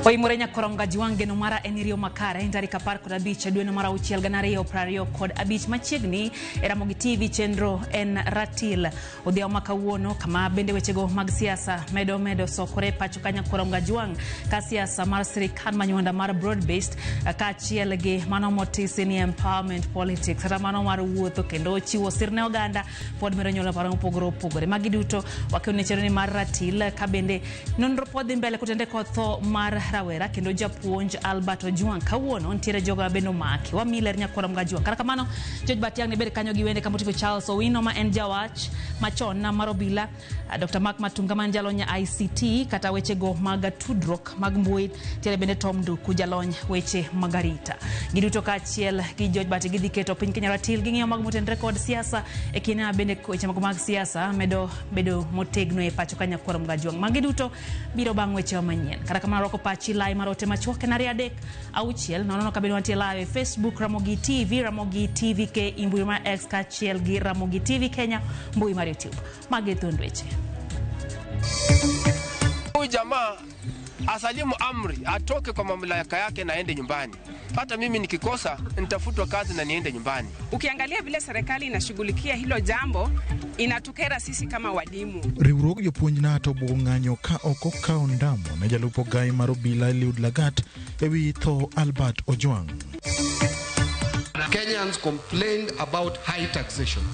Oimore nyakoronga jiwang' geno mara en riyo makare tarik 15 dwe mar auchiel 2025 machiegni e Ramogi TV chenro en ratil odhiambo ma kawuono kama bende wechego mag siasa medo medo sokore pacho ka nyakoronga jiwang' ka siasa mar sirikal manywanda mar broad based kaachiel gi mano motisi ni empowerment politics kata mano mar wuotho kendo chiwo sir ne oganda pod medo nyuolo paro mopogore opogore. Magi duto wakelo ne chenro ni mar ratil ka bende nonro pod dhi mbele kotende kod tho mar rawera kendo japuonj Albert Ojwang. Kawuono nitiere jogo ma bende omaki. Wamiyi ler nyakwara Mgajwang. Kata kamano George Batiang' ne bed kanyo gi wende kamoting'o Charles Owino ma en jawach machon mar obila, Dr. Mark Matunga ma en jalony e ICT kata wechego mag tudruok mag mbui, nitiere bende Tom Nduku jalony weche mag arita. Giduto kaachiel gi George Bati gidhi keto piny Kenya ratil gi ng'iyo mag motenre kod siasa e kinde ma bende weche mago mag siasa medo bedo motegno e pacho ka nyakwar Mgajwang'. Magi duto biro bang' wechewa manyien. Kata kamano rwako pachi lai mar ote machuok en 2 3 6 0 ka bende wantie live e Facebook Ramogi TV, Ramogi TV K e mbui mar X kaachiel gi Ramogi TV Kenya mbui mar YouTube. Magi e thuond weche. Huyu jamaa asalimu amri, atoke kwa mamlaka yake na aende nyumbani. Hata mimi nikikosa nitafutwa kazi na niende nyumbani. Ukiangalia vile serikali inashughulikia hilo jambo, inatukera sisi kama walimu. Riwruog jopuonj NATO obuogo ng'anyo ka ok okawo ndamo ne jalup ogai mar obila Eliud Lagat ewi tho Albert Ojwang. Kenyans complained about high taxation.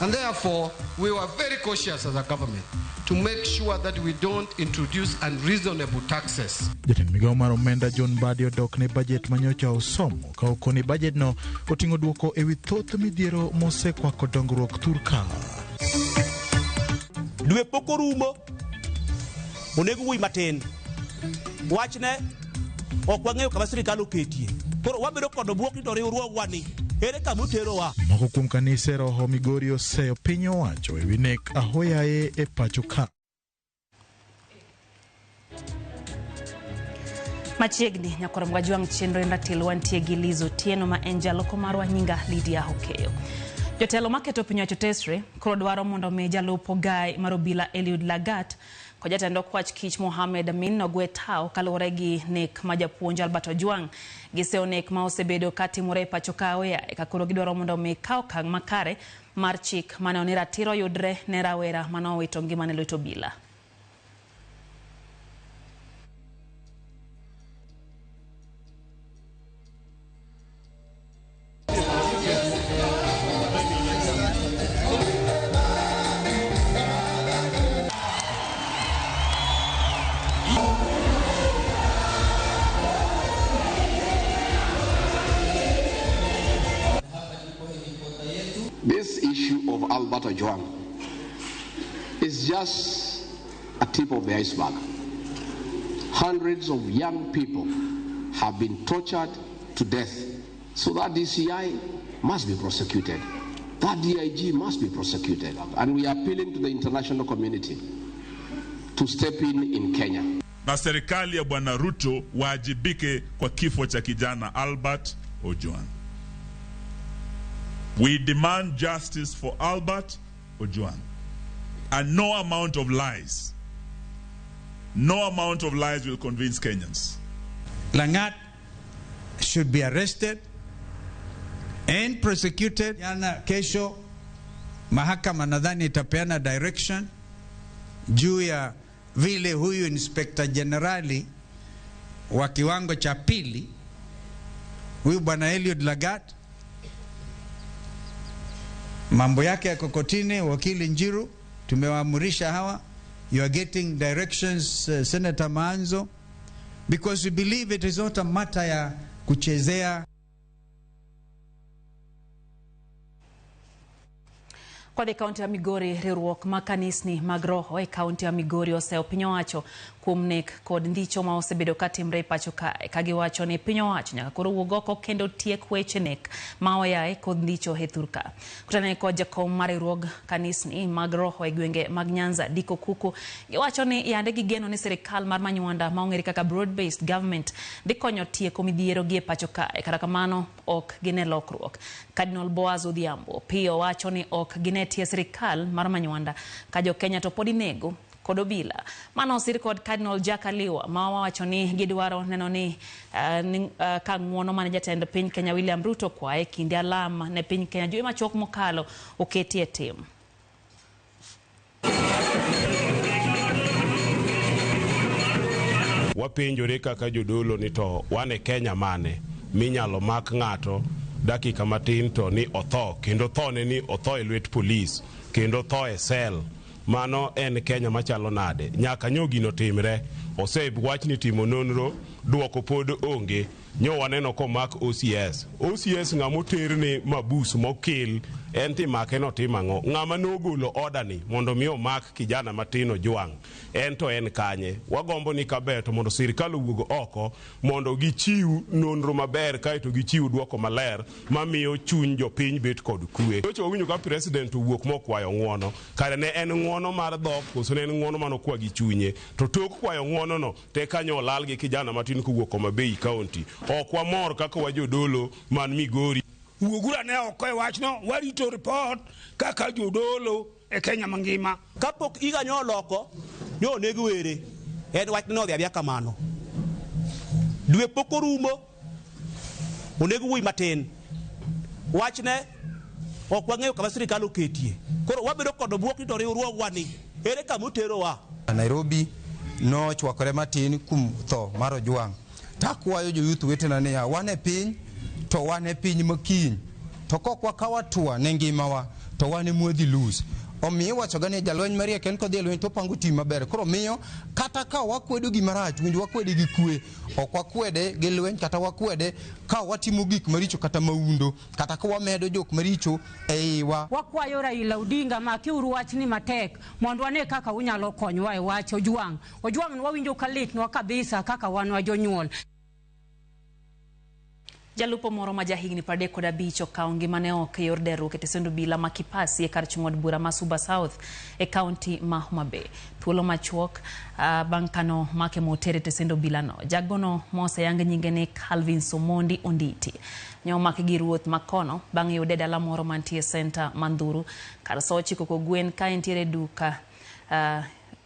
And therefore, we were very cautious as a government to make sure that we don't introduce unreasonable taxes. Jatend migao mar omenda John Mbadi odok ne bajet manyocha osomo ka okoni bajet no oting'o duoko ewi thoth midhiero mosekwako dongruok thurka. Dwe pok orumo, onego wuoyi matin. Wachne ok wang'eyo kama sirikal oketie. Koro wabedo kod bwok ni to riwruogwa ni ere kama oterowa. Moko kuom kanise roho Migori oseyo piny owacho ewi nek ahoyaye e pacho ka. Machiegni nyakwar Mgajwang' chenro en ratil wantie gi Liz Otieno ma en jaloko marwa nyinga Lydia Okeyo. Jotelo maketo piny owacho tesre koro dwaro mondo omi jalup ogai mar obila Eliud Lagat kod jatend okwach kich Mohamed Amin ogwe tao kaluwore gi nek ma japuonj Albert Ojwang. Giseyo nek ma osebedo ka timore e pacho ka aoyaye ka koro gidwaro mondo omi kaw okang' makare mar chik mane oni ratiro yudre ne rawera mane owito ngimane lwet obila. This issue of Albert Ojwang is just a tip of the iceberg. Hundreds of young people have been tortured to death. So that DCI must be prosecuted. That DIG must be prosecuted. And we are appealing to the international community to step in Kenya. Na serikali ya Bwana Ruto waajibike kwa kifo cha kijana Albert Ojwang. We demand justice for Albert Ojwang. And no amount of lies, no amount of lies will convince Kenyans. Langat should be arrested and prosecuted. Jana kesho mahakama nadhani itapeana direction juu ya vile huyu inspector generali wa kiwango cha pili huyu bwana Eliud Lagat mambo yake yako kotini. Wakili Njiru tumewaamurisha hawa, you are getting directions, Senator Maanzo, because we believe it is not a matter ya kuchezea. Kwadhi e kaunti ya Migori, riwruok mag kanisni mag roho e kaunti ya Migori oseyo piny owacho kuom nek kod ndicho ma osebedo ka timre e pacho kae, ka giwacho ni piny owacho nyaka koro wuog oko kendo tiek weche nek ma oyaye kod ndicho e thur ka. Kutenore kod jakom mar riwruog kanisni mag roho e gwenge mag Nyanza, Diko Kuku, giwacho ni yande gigeno ni sirikal mar Manywanda ma ong'ere kaka broad based government dhi konyo tieko midhiero gi e pacho kae, kata kamano ok gine lokruok. Cardinal Boaz Odhiambo piyo wacho ni ok gine tie sirikal mar Manywanda ka jo Kenya to pod inego kod kod obila. Mano osir kod Cardinal Jack Aliwa ma wawacho ni gidwaro neno ni ka ng'uono mane jatend piny Kenya William Ruto kwaye kinde alam ne piny Kenya juma machuok mokalo oketie tim. Wapenjore kaka jodolo ni to wan e Kenya mane minyalo mak ng'ato dakika matin to ni otho, kendo thone ni otho e lwet polis, kendo tho e sel. Mano en Kenya machalo nade? Nyaka nyo gino timre, osewach ni timo nonro, duoko pod onge. Nyo waneno komak OCS. OCS ng'ama oterne mabus mokil, en timake notim ang'o? Ng'ama nogolo order ni mondo mi omak kijana matin Ojwang', en to en kanye? Wagombo ni kaber to mondo sirikal owuog oko mondo gichiw nonro maber kaeto gichiw duoko maler mamiyo chuny jopiny bet kod kwe. Nyocha wawinjo ka president owuok mokwayo ng'uono, kare ne en ng'uono mar dhok koso ne en ng'uono manokwa gi chunye? To tok kwayo ng'uono no te kanyo olal gi kijana matin kowuok Homa Bay County. Ok wamor kaka wajodolo man Migori. Wuoguru ane oko e wachno, warito report kaka jodolo e Kenya mangima. Kapok higa nyo oloko, nyo oneg were. En wach nodhi adhiya kamano. Dwe pok orumo, oneg wuoyi matin. Wachne ok wang'eyo kama sirikal oketie. Koro wabedo kod bwok ni to riwruogwa ni ere kama oterowa. Nairobi nochwakore matin kuom tho mar Ojwang'. Takwayo joyouth wetena niya, wan e piny to wan e piny makiny, to kok wakawo hatua ne ngimawa to wan ema wadhi lose. Omiyo iwachoga ni jalweny mariek en kodhi e lweny to opango tim maber. Koro miyo kata ka wakwedo gima rach, winjo wakwede gi kwe, ok wakwede gi lweny kata wakwede ka watimo gik maricho kata maundo, kata ka wamedo jok maricho e iwa. Wakwayo Raila Odinga makiuru wachni matek mondo wane kaka unyalo konywa e wach Ojwang'. Ojwang' wawinjo ka litnwa kabisa kaka wan wa jonyuol. Jalupo moro ma jahigni 35 okawo ngimane oko e yor derruok e tesend obila ma Kipasi e kar chung' od bura ma Suba South e kaunti ma Homa Bay. Thuolo machuok bang' kano make motere e tesend obilano. Jagono moseyang nyinge ni Calvin Somondi Onditi. Ne omake gi ruoth makono bang' yude dala moro mantie senta Mandhuru kar saa 9 kogwen ka entiere duka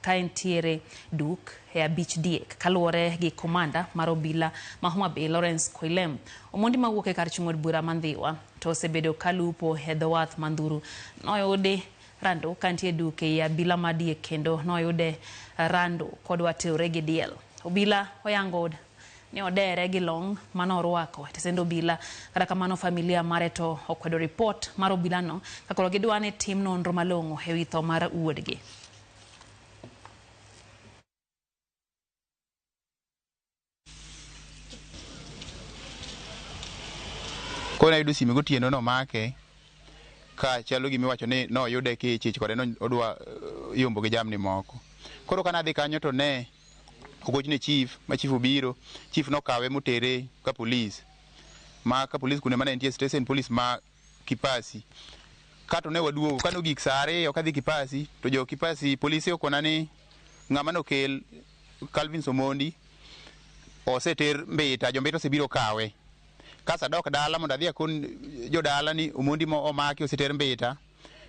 ka entiere duk e abich diek kaluwore gi komanda mar obila ma Homa Bay Lawrence Koilem. Omondi mawuok e kar chung' od bura ma Ndhiwa to osebedo kalupo e dho wath Mandhuru noyudi rando kantie duk ei abila ma diek kendo noyude rando kodwa terore gi diel. Obila oyango ni odere gi long manorwako e tesend obila. Kata kamano familia mare to okwedo ripot mar obilano ka koro gidwa ni tim nonro malong'o ewi tho mar wuodgi. Koro nayudo sime gotieno nomake ka chalo gima iwacho ni noyude kichich kode no odwa yombo gi jamni moko. Koro kana adhi kanyo to ne ogochne chief, ma chief obiro, chief nokawe motere ka polis. Ma ka polis kuno mane nitie station police ma Kipasi. Kato ne waduogo, kano gik saa 2 kadhi Kipasi, to jo Kipasi polisi okona ni ng'ama nokel Calvin Somondi oseter Mbita, jo Mbita osebiro kawe. Kasto adok dala mondo adhi akon jodala ni Omondi mo omaki oseter Mbita.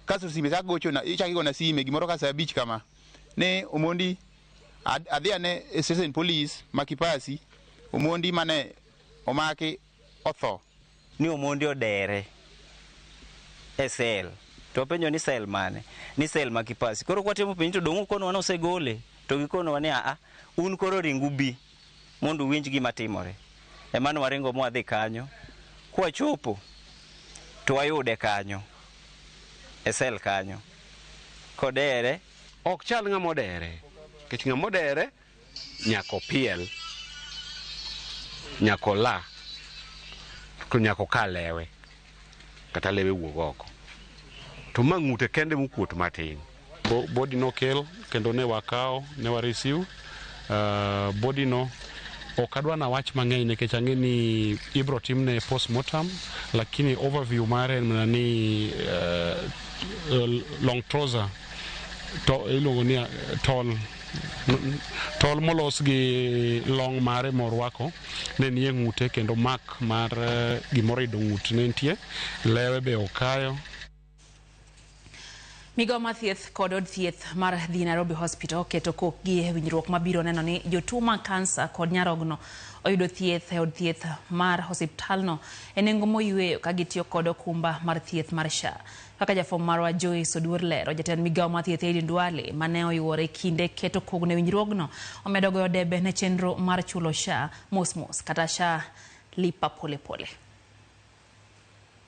Kasto sime chak gochona, ichak igona sime gimoro ka saa 5 kama. Ne Omondi adhi ane station police ma Kipasi, Omondi mane omaki otho. Ni Omondi odere e sel. To penjo ni sel mane? Ni sel ma Kipasi. Koro kwatemo penjo to dong' ukonowa ni osegole, to gikonowa ni aa, un koro ringu bi mondo uwinj gima timore. Emano waringo mwadhi kanyo. Kwachopo to wayude kanyo e sel kanyo kodere. Ok chal ng'ama odere, nikech ng'ama odere nyaka opiel, nyaka ola, to nyaka oka lewe, kata lewe wuog oko. To ma ng'ute kende mokuot matin. Body nokel kendo ne wakawo, ne wa receive. Body no ok adwa na wach mang'eny nikech ang'e ni ibro timne postmortem, lakini overview mare en mana ni long trouser to iluongo ni tol tol molos gi long mare morwako ne nie ng'ute kendo mak mar gimoro ido ng'ut ne nitie, lewe be okayo. Migawo mar thieth kod od thieth mar The Nairobi Hospital oketo kokgi e winjruok mabiro neno ni jotuo mag kansa kod nyarogno oyudo thieth e od thieth mar osiptalno e nengo moyweyo ka gitiyo kod okumba mar thieth mar SHA. Kaka jafwambo marwa Joyce Oduor lero, jatend migawo mar thieth Aden Duale mane oyuore kinde keto kogno e winjruogno omedo goyo debe ne chenro mar chulo SHA mos mos kata SHA lipa pole pole.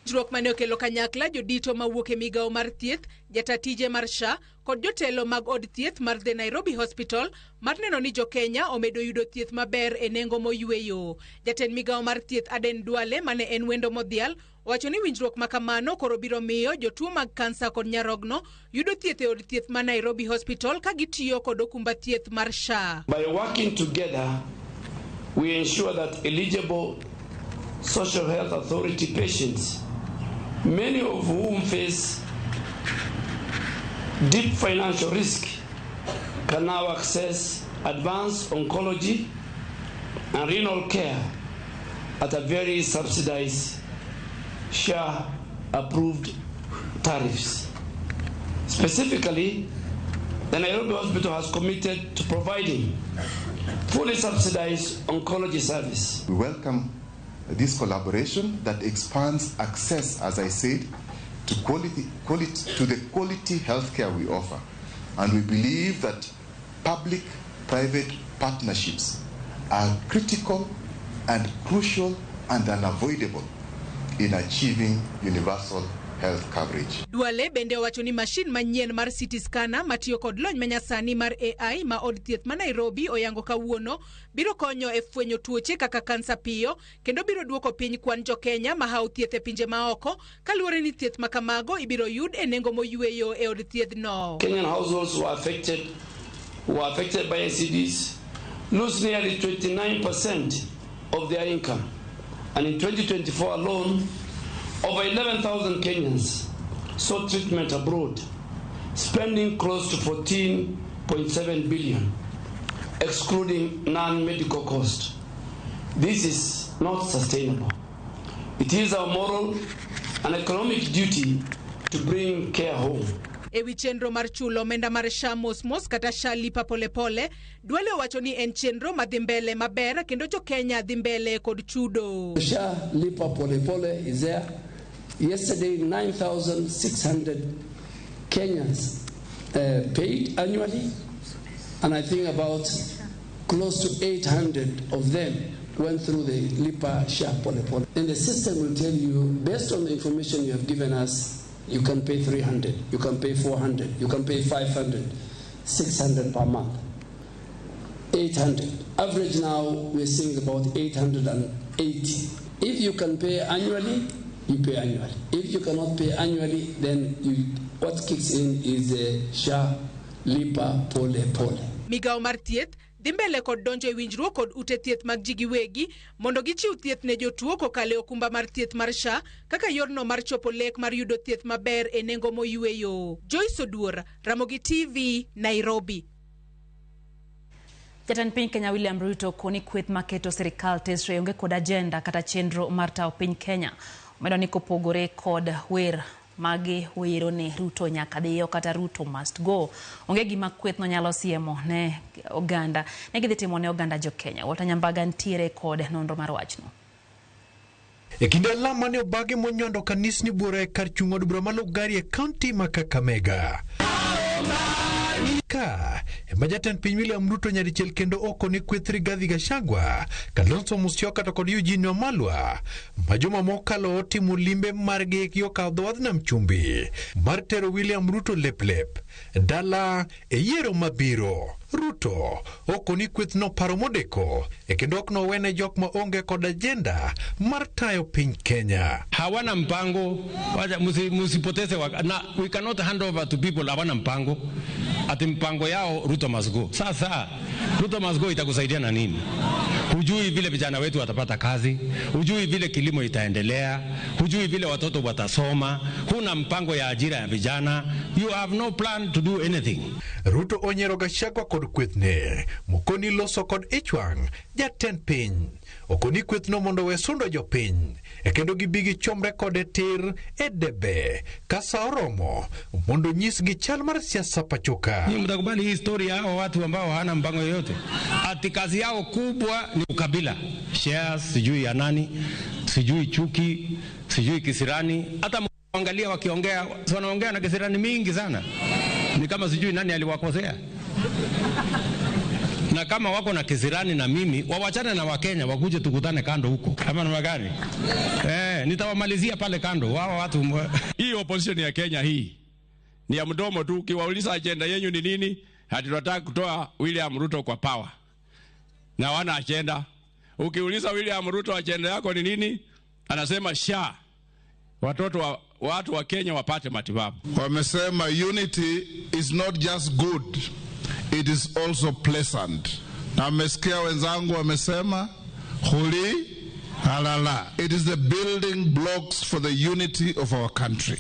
Winjruok mane okelo kanyakla jodito mawuok e migawo mar thieth, jata tije mar SHA kod jotelo mag od thieth mar The Nairobi Hospital mar neno ni jokenya omedo yudo thieth maber e nengo moyweyo. Jatend migawo mar thieth Aden Duale mane en wendo modhial owacho ni winjruok ma kamano koro biro miyo jotuo mag kansa kod nyarogno yudo thieth e od thieth ma Nairobi Hospital ka gitiyo kod okumba thieth mar SHA. By working together, we ensure that eligible Social Health Authority patients, many of whom face deep financial risk, can now access advanced oncology and renal care at a very subsidized SHA-approved tariffs. Specifically, the Nairobi Hospital has committed to providing fully subsidized oncology service. We welcome this collaboration that expands access, as I said, to the quality healthcare we offer. And we believe that public-private partnerships are critical and crucial and unavoidable in achieving universal health coverage. Duale bende owacho ni mashin manyien mar CT scanner matiyo kod lony manyasani mar AI ma od thieth ma Nairobi oyango kawuono biro konyo e fwenyo tuoche kaka kansa piyo kendo biro duoko piny kwan jokenya ma hawo thieth e pinje maoko kaluwore ni thieth ma kamago ibiro yud e nengo moyweyo e od thiethno. Kenyan households who are affected by NCDs lose nearly 29% of their income, and in 2024 alone, over 11,000 Kenyans sought treatment abroad, spending close to 14.7 billion, excluding non-medical costs. This is not sustainable. It is our moral and economic duty to bring care home. E wi chenro mar chulo omenda mar SHA mos mos kata SHA lipa polepole, Duale owacho ni en chenro madhi mbele maber kendo jokenya dhi mbele kod chudo. SHA lipa polepole is there. Yesterday, 9,600 Kenyans paid annually, and I think about close to 800 of them went through the lipa SHA polepole. And the system will tell you, based on the information you have given us, you can pay 300, you can pay 400, you can pay 500, 600 per month, 800. Average now, we're seeing about 880. If you can pay annually, you pay annually. If you cannot pay annually, then what kicks in is a SHA lipa pole pole. Migawo mar thieth dhi mbele kod donjo e winjruok kod ute thieth mag ji giwegi mondo gichiw thieth ne jotuo kokalo e okumba mar thieth mar SHA kaka yorno mar chopo lek mar yudo thieth maber e nengo moyweyo. Joyce Oduor, Ramogi TV, Nairobi. Jatend piny Kenya William Ruto koni kweth maketo sirikal tesre onge kod agenda kata chenro mar tawo piny Kenya. Omedo ni kopogore kod wer magi wero ni Ruto nyaka dhiyo kata Ruto must go. Onge gima kweth no nyalo siemo ne oganda. Ne gidhi timo ne oganda jo Kenya. Walter Nyambaga ntiere kod nonro mar wachno. E kinde alam mane obage monyondo kanisni buora e kar chung' od bura ma Lugari e kaunti ma Kakamega. Ka ema jatend piny William Ruto nyadichiel kendo oko ni kweth Rigathi Gachagua, Kalonzo Musyoka to kod Eugene Wamalwa ma juma mokalo otimo limbe margi yo kadho wadh nam chumbi mar tero William Ruto leplep dala e yiero mabiro. Ruto oko ni kweth no paro modeko e kendo ok nowene jok ma onge kod agenda mar tayo piny Kenya. Hawana mpango, musipoteze na we cannot hand over to people hawana mpango. Ati mpango yao Ruto must go. Sasa Ruto must go itakusaidia na nini? Hujui vile vijana wetu watapata kazi, hujui vile kilimo itaendelea, hujui vile watoto watasoma, huna mpango ya ajira ya vijana. You have no plan to do anything. Ruto onyiero Gachagua kod kwethne mokoni loso kod ich wang' jatend piny okoni kwethno mondo owe sundo jopiny e kendo gibi gichomre kode tir e debe ka sa oromo mondo nyisgi chal mar siasa pachoka. Nyinyi mtakubali hii story ya hao watu ambao hawana mpango yoyote? Ati kazi yao kubwa ni ukabila, shares, sijui ya nani, sijui chuki, sijui kisirani. Hata mwangalia wakiongea, si wanaongea na kisirani mingi sana, ni kama sijui nani aliwakosea. Na kama wako na kisirani na mimi, wawachane na Wakenya, wakuje tukutane kando huko, ama namna gani? Nitawamalizia pale kando wao watu. Hii opposition ya Kenya hii ni ya mdomo tu. Ukiwauliza agenda yenyu ni nini, hati tunataka kutoa William Ruto kwa power, na wana agenda. Ukiuliza William Ruto agenda yako ni nini, anasema SHA, watoto wa, watu wa Kenya wapate matibabu. Wamesema unity is not just good, it is also pleasant. Na mmesikia wenzangu wamesema huli halala. It is the building blocks for the unity of our country.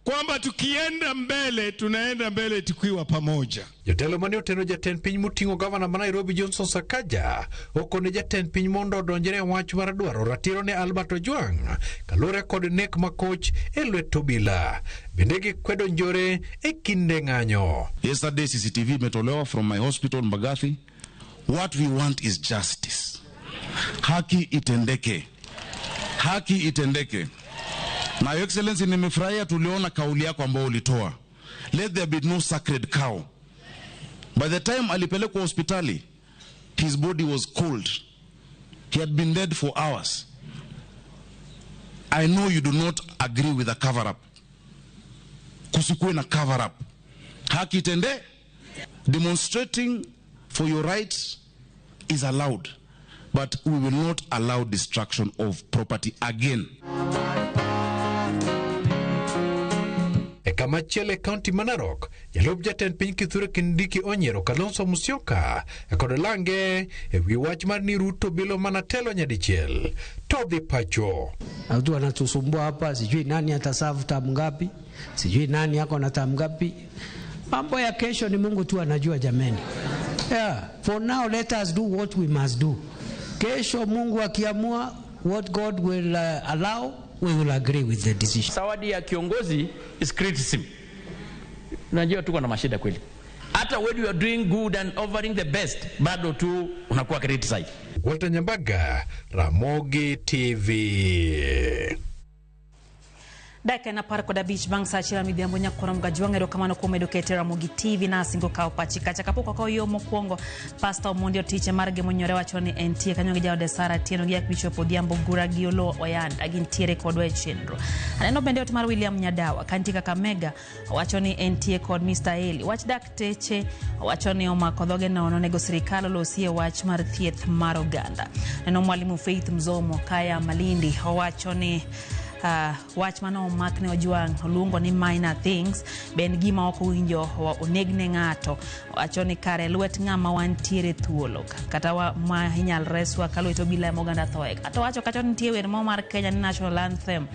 Kwamba tukienda mbele tunaenda mbele tukiwa pamoja. Jotelo mane oteno jatend piny moting'o gavana ma Nairobi Johnson Sakaja okone jatend piny mondo odonjre e wach mar dwaro ratiro ne Albert Ojwang kaluwore kod nek makoch e lwet obila. Bende gikwedo njore e kinde ng'anyo. Yesterday CCTV imetolewa from my hospital Mbagathi. What we want is justice. Haki itendeke. Haki itendeke. Na Your Excellency, nimefurahia tuliona kauli yako ambayo ulitoa. Let there be no sacred cow. By the time alipelekwa hospitali, his body was cold. He had been dead for hours. I know you do not agree with the cover up. Kusikuwe na cover up. Haki itende. Demonstrating for your rights is allowed, but we will not allow destruction of property again. E kamachielo e kaunti ma Narok, jalup jatend piny Kithure Kindiki onyiero Kalonzo Musyoka e kod lange e wi wach mar ni Ruto bilo mana telo nyadichiel to dhi pacho. Watu wanatusumbua hapa, sijui nani atasafu tamu ngapi, sijui nani ako na tamu ngapi. Mambo ya kesho ni Mungu tu anajua jameni. Yeah, for now let us do what we must do. Kesho Mungu akiamua, what God will allow, we will agree with the decision. Zawadi ya kiongozi is criticism. Unajua tuko na mashida kweli. Hata when you are doing good and offering the best, bado tu unakuwa criticized. Walter Nyambaga, Ramogi TV. Dakika en 15 bang' sa 1 midhiambo nyakoro mgajwang' erokamano kuom medo kete Ramogi TV na asingo kawo pachi kacha kapok wakawo yo mokwongo Pastor Omondi Otiche mar Gemonyore wacho ni entie kanyo gi jaode Sara Atieno gi Archbishop Odhiambo Gura gi Oloo Oyanda gintiere kodwa e chenro. Aneno bende ot mar William Nyadawa kantie Kakamega owacho ni entie kod Mr. Eli. Wach dakteche owacho ni omako dhoge nono onego sirikal olosie wach mar thieth mar oganda. Neno Mwalimu Faith Mzomo kaya Malindi owacho ni wach mane omak ne Ojwang oluongo ni minor things be en gima ok owinjo oneg ne ng'ato. Owacho ni kare lwet ng'ama wantiere thuolo kata ma inyal reswa ka lwet obila ema oganda thoe. Kata owacho kacha ni nitie wer moro mar Kenya ni national anthem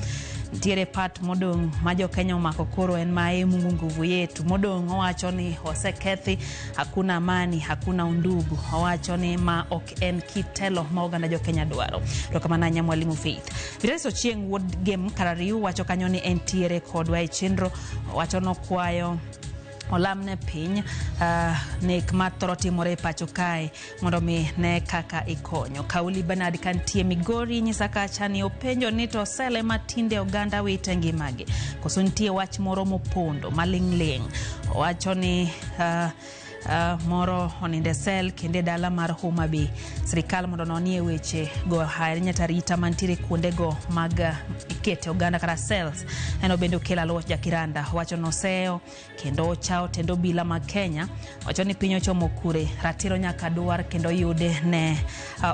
nitiere part modong' ma jo Kenya omako koro en ma e Mungu nguvu yetu. Modong' owacho ni osekethi, hakuna amani, hakuna undugu. Owacho ni ma ok en kitelo ma oganda jo Kenya dwaro. Erokamano ahinya Mwalimu Faith. Vitalis Ochieng' wuod Gem Karariu wacho kanyo ni entiere kodwa e chenro. Owacho nokwayo olamne piny nek mathoro timore e pacho kae mondo mi ne kaka ikonyo. Kauli Bernard kantie Migori nyisa kacha ni openjo ni to sele matinde oganda wite ngimagi koso nitie wach moro mopondo maling'ling'. Owacho ni moro oninde sel kendo e dala mar Homa Bay. Sirikal mondo ononie weche go ahinya tarita mantiere kuondego mag ikete oganda kata cells. En bende okelo Aluoch Jakiranda wacho noseyo kendo ochao tend obila mag Kenya. Wacho ni piny ochomo kure, ratiro nyaka dwar kendo yude ne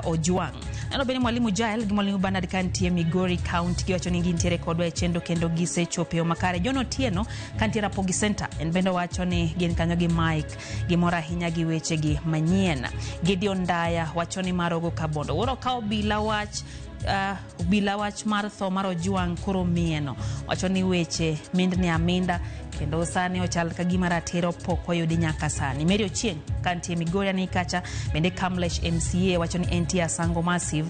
Ojwang'. Neno bende Mwalimu Jael gi Mwalimu Bernard kantie Migori County giwacho ni gintiere kodwa e chenro kendo gisechopo e yo makare. John Otieno kantie Rapogi Center en bende owacho ni gin kanyo gi Mike gi Gimor ahinya gi wechegi manyien. Gideon Ndaya wacho ni Marogo Kabondo wuoro ka obila wach obila wach mar tho mar Ojwang koro mieno. Wacho ni weche mindni aminda kendo sani ochal ka gima ratiro pok oyudi nyaka sani. Mary Ochieng kantie Migori ni kacha bende Kamlesh MCA wacho ni entie Asango Massive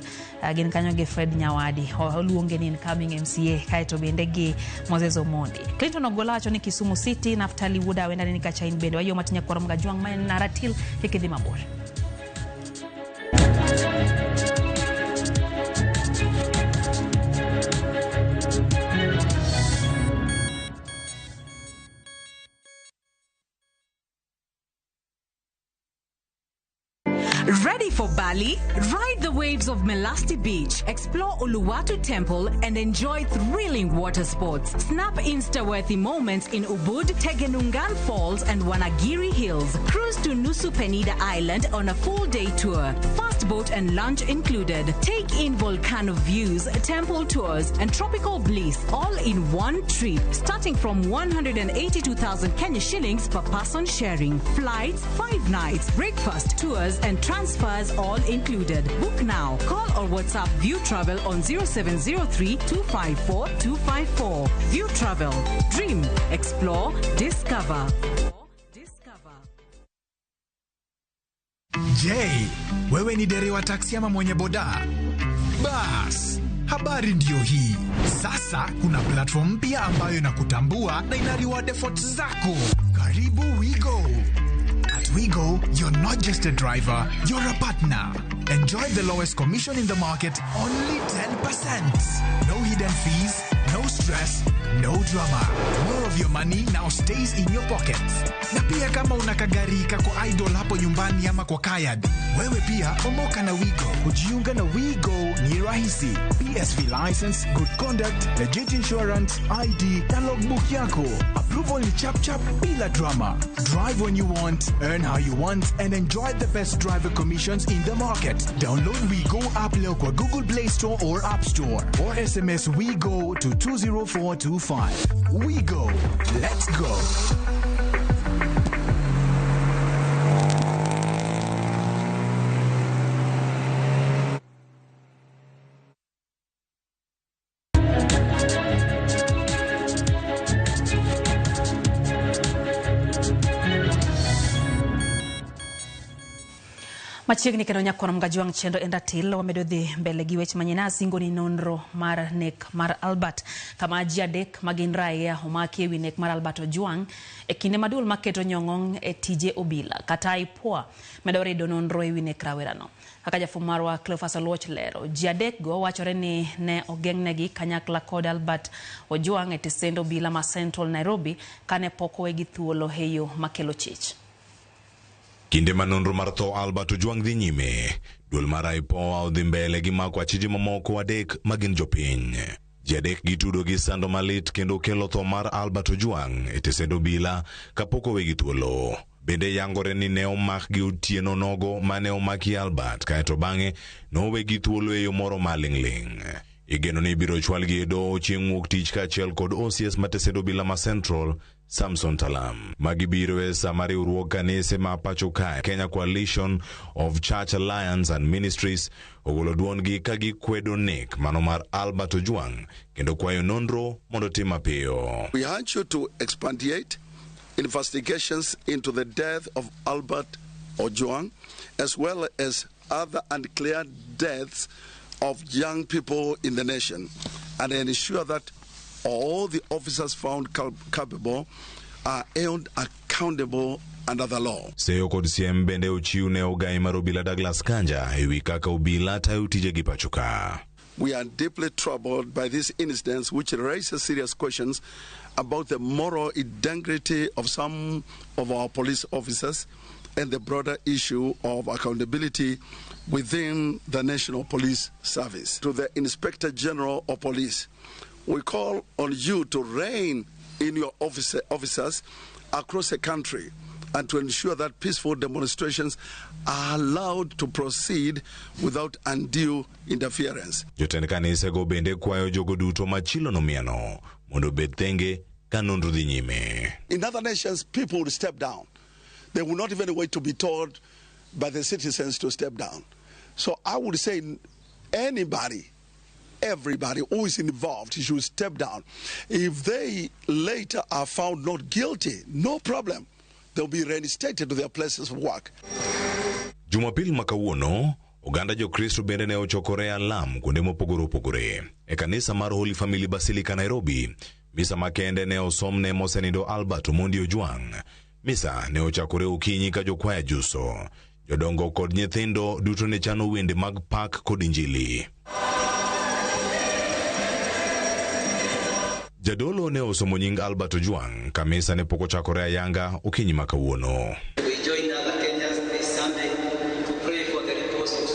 gin kanyo gi Fred Nyawadi oluonge ni incoming MCA kaeto bende gi Moses Omondi. Clinton Ogola wacho ni Kisumu City. Naftali Wuoda Awenda ni kacha in bende wayo matinya kwaro Mgajwang' ma en Naratil kik idhi mabor. Ready for Bali? Ride the waves of Melasti Beach, explore Uluwatu Temple, and enjoy thrilling water sports. Snap Insta-worthy moments in Ubud, Tegenungan Falls, and Wanagiri Hills. Cruise to Nusa Penida Island on a full-day tour. Fast boat and lunch included. Take in volcano views, temple tours, and tropical bliss all in one trip, starting from 182,000 Kenya shillings per person sharing. Flights, 5 nights, breakfast, tours, and transfers all included. Book now. Call or WhatsApp View Travel on 0703 254 254. View Travel. Dream, explore, discover. Je, wewe ni dereva taksi ama mwenye boda? Bas, habari ndiyo hii. Sasa kuna platform mpya ambayo inakutambua na ina reward efforts zako. Karibu WeGo. At WeGo, you're not just a driver, you're a partner. Enjoy the lowest commission in the market, only 10%. No hidden fees, no stress, no drama. More of your money now stays in your pocket. Na pia kama una kagari kako idle hapo nyumbani ama kwa kayad, wewe pia omoka na WeGo. Kujiunga na WeGo ni rahisi. PSV license, good conduct, legit insurance, ID na logbook yako. Approval ni chap chap bila drama. Drive when you want, earn how you want and enjoy the best driver commissions in the market. Download WeGo app leo kwa Google Play Store or App Store or SMS WeGo to 20425. WeGo. Let's go. Machiegni kendo nyakwar Mgajwang' chenro en ratil wamedo dhi mbele gi weche manyien asingo ni nonro mar nek mar Albert kama ji adek magin raia omaki ewi nek mar Albert Ojwang' e kinde ma duol maketo nyong'ong e tije obila kata IPOA medo rido nonro ewi nek rawerano. Kaka jafwambo marwa Cleophas Oluoch lero, ji adek go wachore ni ne ogeng'negi kanyakla kod Albert Ojwang' e tesend obila ma Central Nairobi kane pok owegi thuolo e yo makelo chich. Kinde ma nonro mar tho Albert Ojwang' dhi nyime, duol mar IPOA odhi mbele gi mako achije mamoko adek magin jopiny. Ji adek gitudo gi sando malit kendo kelo tho mar Albert Ojwang' e tesend obila kapok owegi thuolo. Bende yangore ni ne omakgi otieno nogo mane omaki Albert kaeto bang'e nowegi thuolo e yo moro maling'ling'. Igeno ni ibiro chwalgi e doho chieng' wuok tich kaachiel kod OCS ma tesend obila ma Central Samson Talam. Magi biro e sama riwruog kanise ma pacho kae Kenya Coalition of Church Alliance and Ministries ogolo duondgi ka gikwedo nek mano mar Albert Ojwang' kendo kwayo nonro mondo tim mapiyo. We urge you to expedite investigations into the death of Albert Ojwang as well as other unclear deaths of young people in the nation and ensure that all the officers found culpable are held accountable under the law. Seyo kod siem bende ochiw ne ogai mar obila Douglas Kanja ewi kaka obila tayo tijegi pacho ka. We are deeply troubled by this incident, which raises serious questions about the moral integrity of some of our police officers and the broader issue of accountability within the National Police Service. To the Inspector General of Police, we call on you to rein in your officers across the country and to ensure that peaceful demonstrations are allowed to proceed without undue interference. Jotend kanisego bende kwayo jogo duto ma chilo nomiano mondo obed thenge ka nonro dhi nyime. In other nations, people would step down. They will not even wait to be told by the citizens to step down. So I would say anybody, everybody who is involved should step down. If they later are found not guilty, no problem. They'll be reinstated to their places of work. Jumapil ma kawuono, oganda Jokristo bende ne ochokore alam kuonde mopogore opogore. E kanisa mar Holy Family Basilica Nairobi, misa makende ne osom ne mosenindo Albert Omondi Ojwang. Misa ne ochakore okinyi ka jokwaya juso. Jodongo kod nyithindo duto ne chano wende mag pak kod injili. Jadolo ne osomo nying Albert Ojwang ka misa ne pok ochakore ayanga okinyi ma kawuono. We join other Kenyans this Sunday to pray for the repose of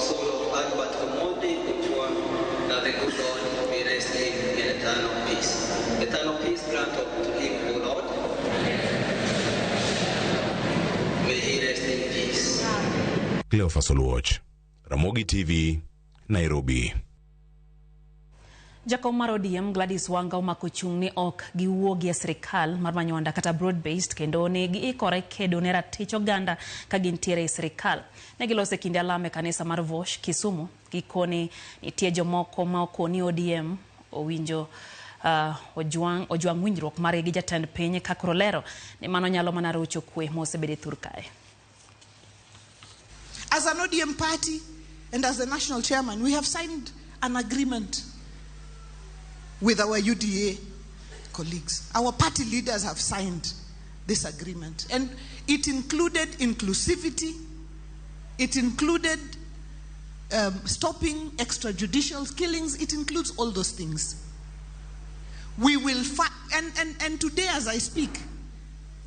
soul of Albert Omondi Ojwang, that the good Lord may rest him in eternal peace. Eternal peace grant unto him, O Lord. May he rest in peace. Cleophas Oluoch, Ramogi TV, Nairobi. Jakom mar ODM Gladys Wanga omako chung' ni ok giwuogi e sirikal mar Manywanda kata broad based kendo ne giikore kedo ne ratich oganda ka gintiere e sirikal. Ne giloso e kinde alam e kanisa mar Vosh, Kisumu. Gikone nitie jomoko ma okoni ODM owinjo ojwang' winjruok margi gi jatend piny ka koro lero ni mano nyalo mana rocho kwe mosebedo e thur kae. As an ODM party and as the national chairman, we have signed an agreement with our UDA colleagues. Our party leaders have signed this agreement. And it included inclusivity. It included stopping extrajudicial killings. It includes all those things. We will fight. And today, as I speak,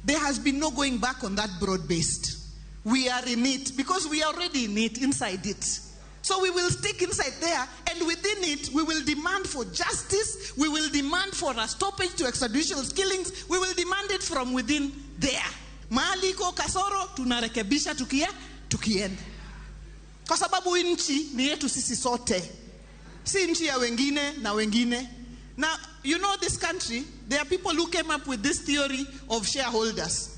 there has been no going back on that broad-based. We are in it because we are already in it, inside it. So we will stick inside there, and within it, we will demand for justice, we will demand for a stoppage to extrajudicial killings, we will demand it from within there. Mahali iko kasoro, tunarekebisha tukienda. Kwa sababu nchi ni yetu sisi sote. Si nchi ya wengine na wengine. Now, you know this country, there are people who came up with this theory of shareholders.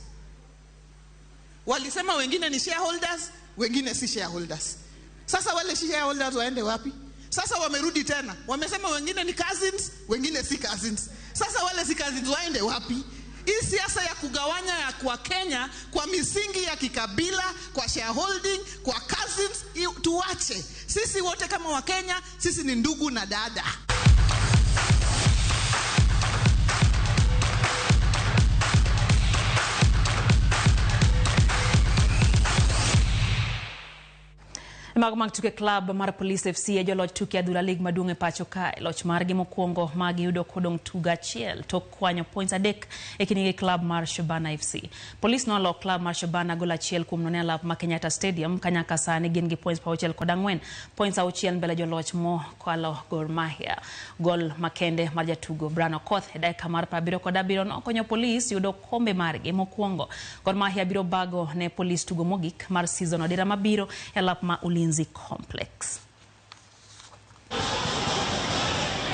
Walisema wengine ni shareholders, wengine si shareholders. Sasa wale shareholders waende wapi? Sasa wamerudi tena. Wamesema wengine ni cousins, wengine si cousins. Sasa wale si cousins waende wapi? Hii siasa ya kugawanya ya kwa Kenya, kwa misingi ya kikabila, kwa shareholding, kwa cousins, tuache. Sisi wote kama wa Kenya, sisi ni ndugu na dada. Mago mag tuke club mar Police FC e joloch tuke adhula league maduong' e pacho kae. Loch margi mokwongo ma giyudo kodong' tugo achiel tok kwanyo points 3 e kindgi gi club mar Shabana FC. Police nolo club mar Shabana gol 1-0 e alap ma Kenyatta Stadium ka nyaka sani gin gi points 64, points 6 mbele joloch mokalo Gor Mahia. Gol makende mar jatugo Brian Okoth e dakika mar 77 nokonyo Police yudo kombe margi mokwongo. Gor Mahia biro bago ne Police tugo mogik mar season odira mabiro e alap ma Ulinzi Complex.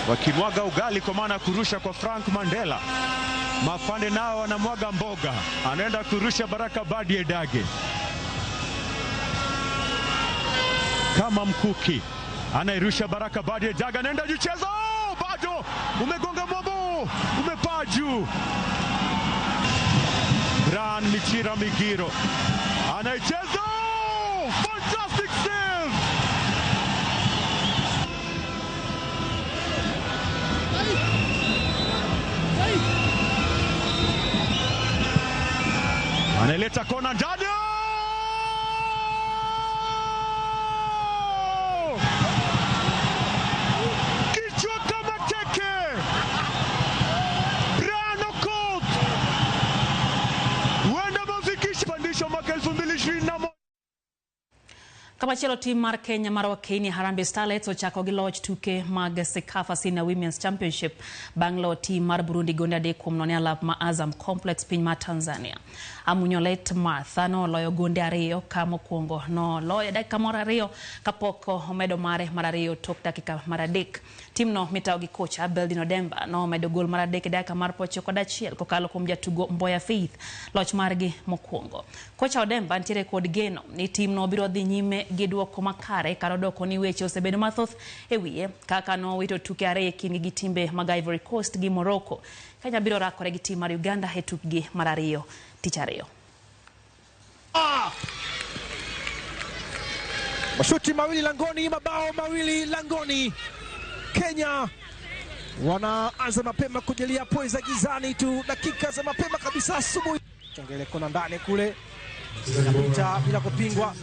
Wakimwaga ugali kwa maana kurusha kwa Frank Mandela. Mafande nao wanamwaga mboga. Anaenda kurusha Baraka Badi Edage. Kama mkuki. Anairusha Baraka Badi Edage, anaenda juu, cheza. Oh, bado umegonga mwambo, umepaa juu. Bran Michira Migiro. Anaicheza. Fantastic save! Analeta kona ndani. Kichwa kama teke. Brian Okoth. Wenda mafikisha pandisho mwaka 2021. Kamachielo tim mar Kenya mar Wakeni Harambee Starlets ochako gi loch tuke mag CECAFA Senior Women's Championship bang' loyo tim mar Burundi gonde 3-0 e alap ma Azam Complex piny mar Tanzania. Amunyolet Martha noloyo gonde 2 ka mokwongo noloyo dakika mar 2 kapok omedo mare mar 2 tok dakika mar 3. Timno mitawo gi kocha Beldin Odemba nomedo gol mar 3 e dakika mar 91 kokalo kuom jatugo Mboya Faith loch margi mokwongo. Kocha Odemba nitiere kod geno ni timno biro dhi nyime gi duoko makare kar odoko ni weche osebedo mathoth e wiye kaka nowito tuke 2 e kindgi gi timbe mag Ivory Coast gi Morocco. Kenya biro rakore gi tim mar Uganda e tukgi mar 2 tich ariyo. Mashuti mawili langoni, mabao mawili langoni. Kenya wanaanza mapema kujelia poeza gizani tu dakika za mapema kabisa asubuhi. Chongele kona ndani kule, inapita bila kupingwa.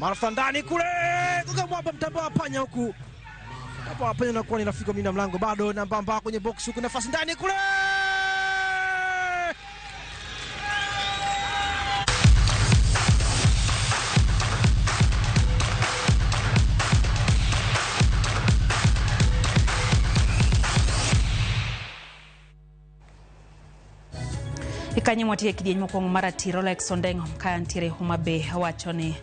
Martha ndani kule, kuka mwamba mtambao wa panya huku. Hapo panya inakuwa ni rafiki mlinda mlango bado na mbamba kwenye box huku, nafasi ndani kule. Ikanyo mwatiye kidieny mokwongo mar ratiro Rolex Ondeng'o ka ntiere Homa Bay wacho ni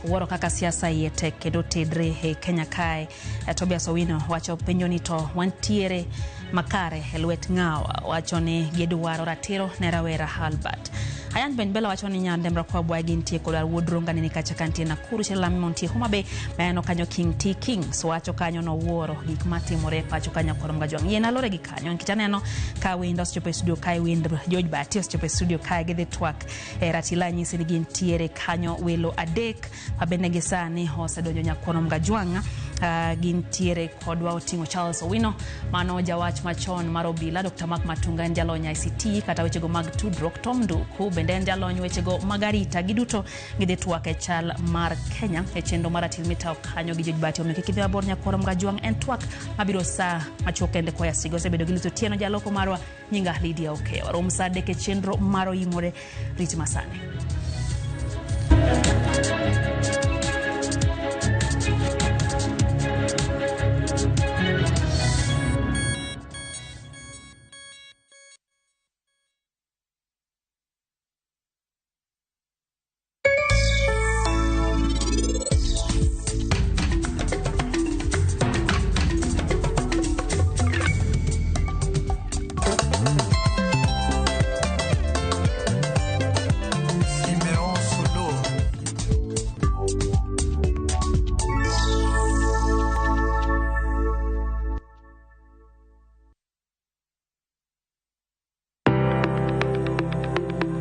wuoro kaka siasa iye tek kendo tedre e Kenya kae. Tobias Owino wacho penjo ni to wantiere makare e lwet ng'awa, wacho ni gidwaro ratiro ne rawera Albert. Ayan Ben Bella wacho ni Nyandemra kwa bwae gintie kod wuod Ronga nini kacha kantie Nakuru Chelami montie Homa Bay maneno kanyo King T Kings wacho kanyo no wuoro gik matimore pacho kanyo kod Mgajwang'. Yien alore gi kanyo nikech aneno ka wendo osechopo e studio kae, wend George Bahati osechopo e studio kae gidhi twak e ratila nyisi ni gintiere kanyo welo 3 mabende gi sani osedonjo nyakono Mgajwang'. Gintiere kodwa oting'o Charles Owino mano jawach machon mar obila, Dr. Mark Matunga en jalony ICT kata wechego mag tudruok, Tom Nduku bende en jalony wechego mag arita. Giduto gidhi twak e chal mar Kenya e chenro mar ratil mitawo kanyo gi George Bahati. Omiyo kik idhi mabor nyakwaro Mgajwang' en twak mabiro saa machuok kende koya sigo. Osebedo gi Liz Otieno jaloko marwa, nyinga Lydia Okeyo. Warom saa 3 e chenro mar Oimore rit masani.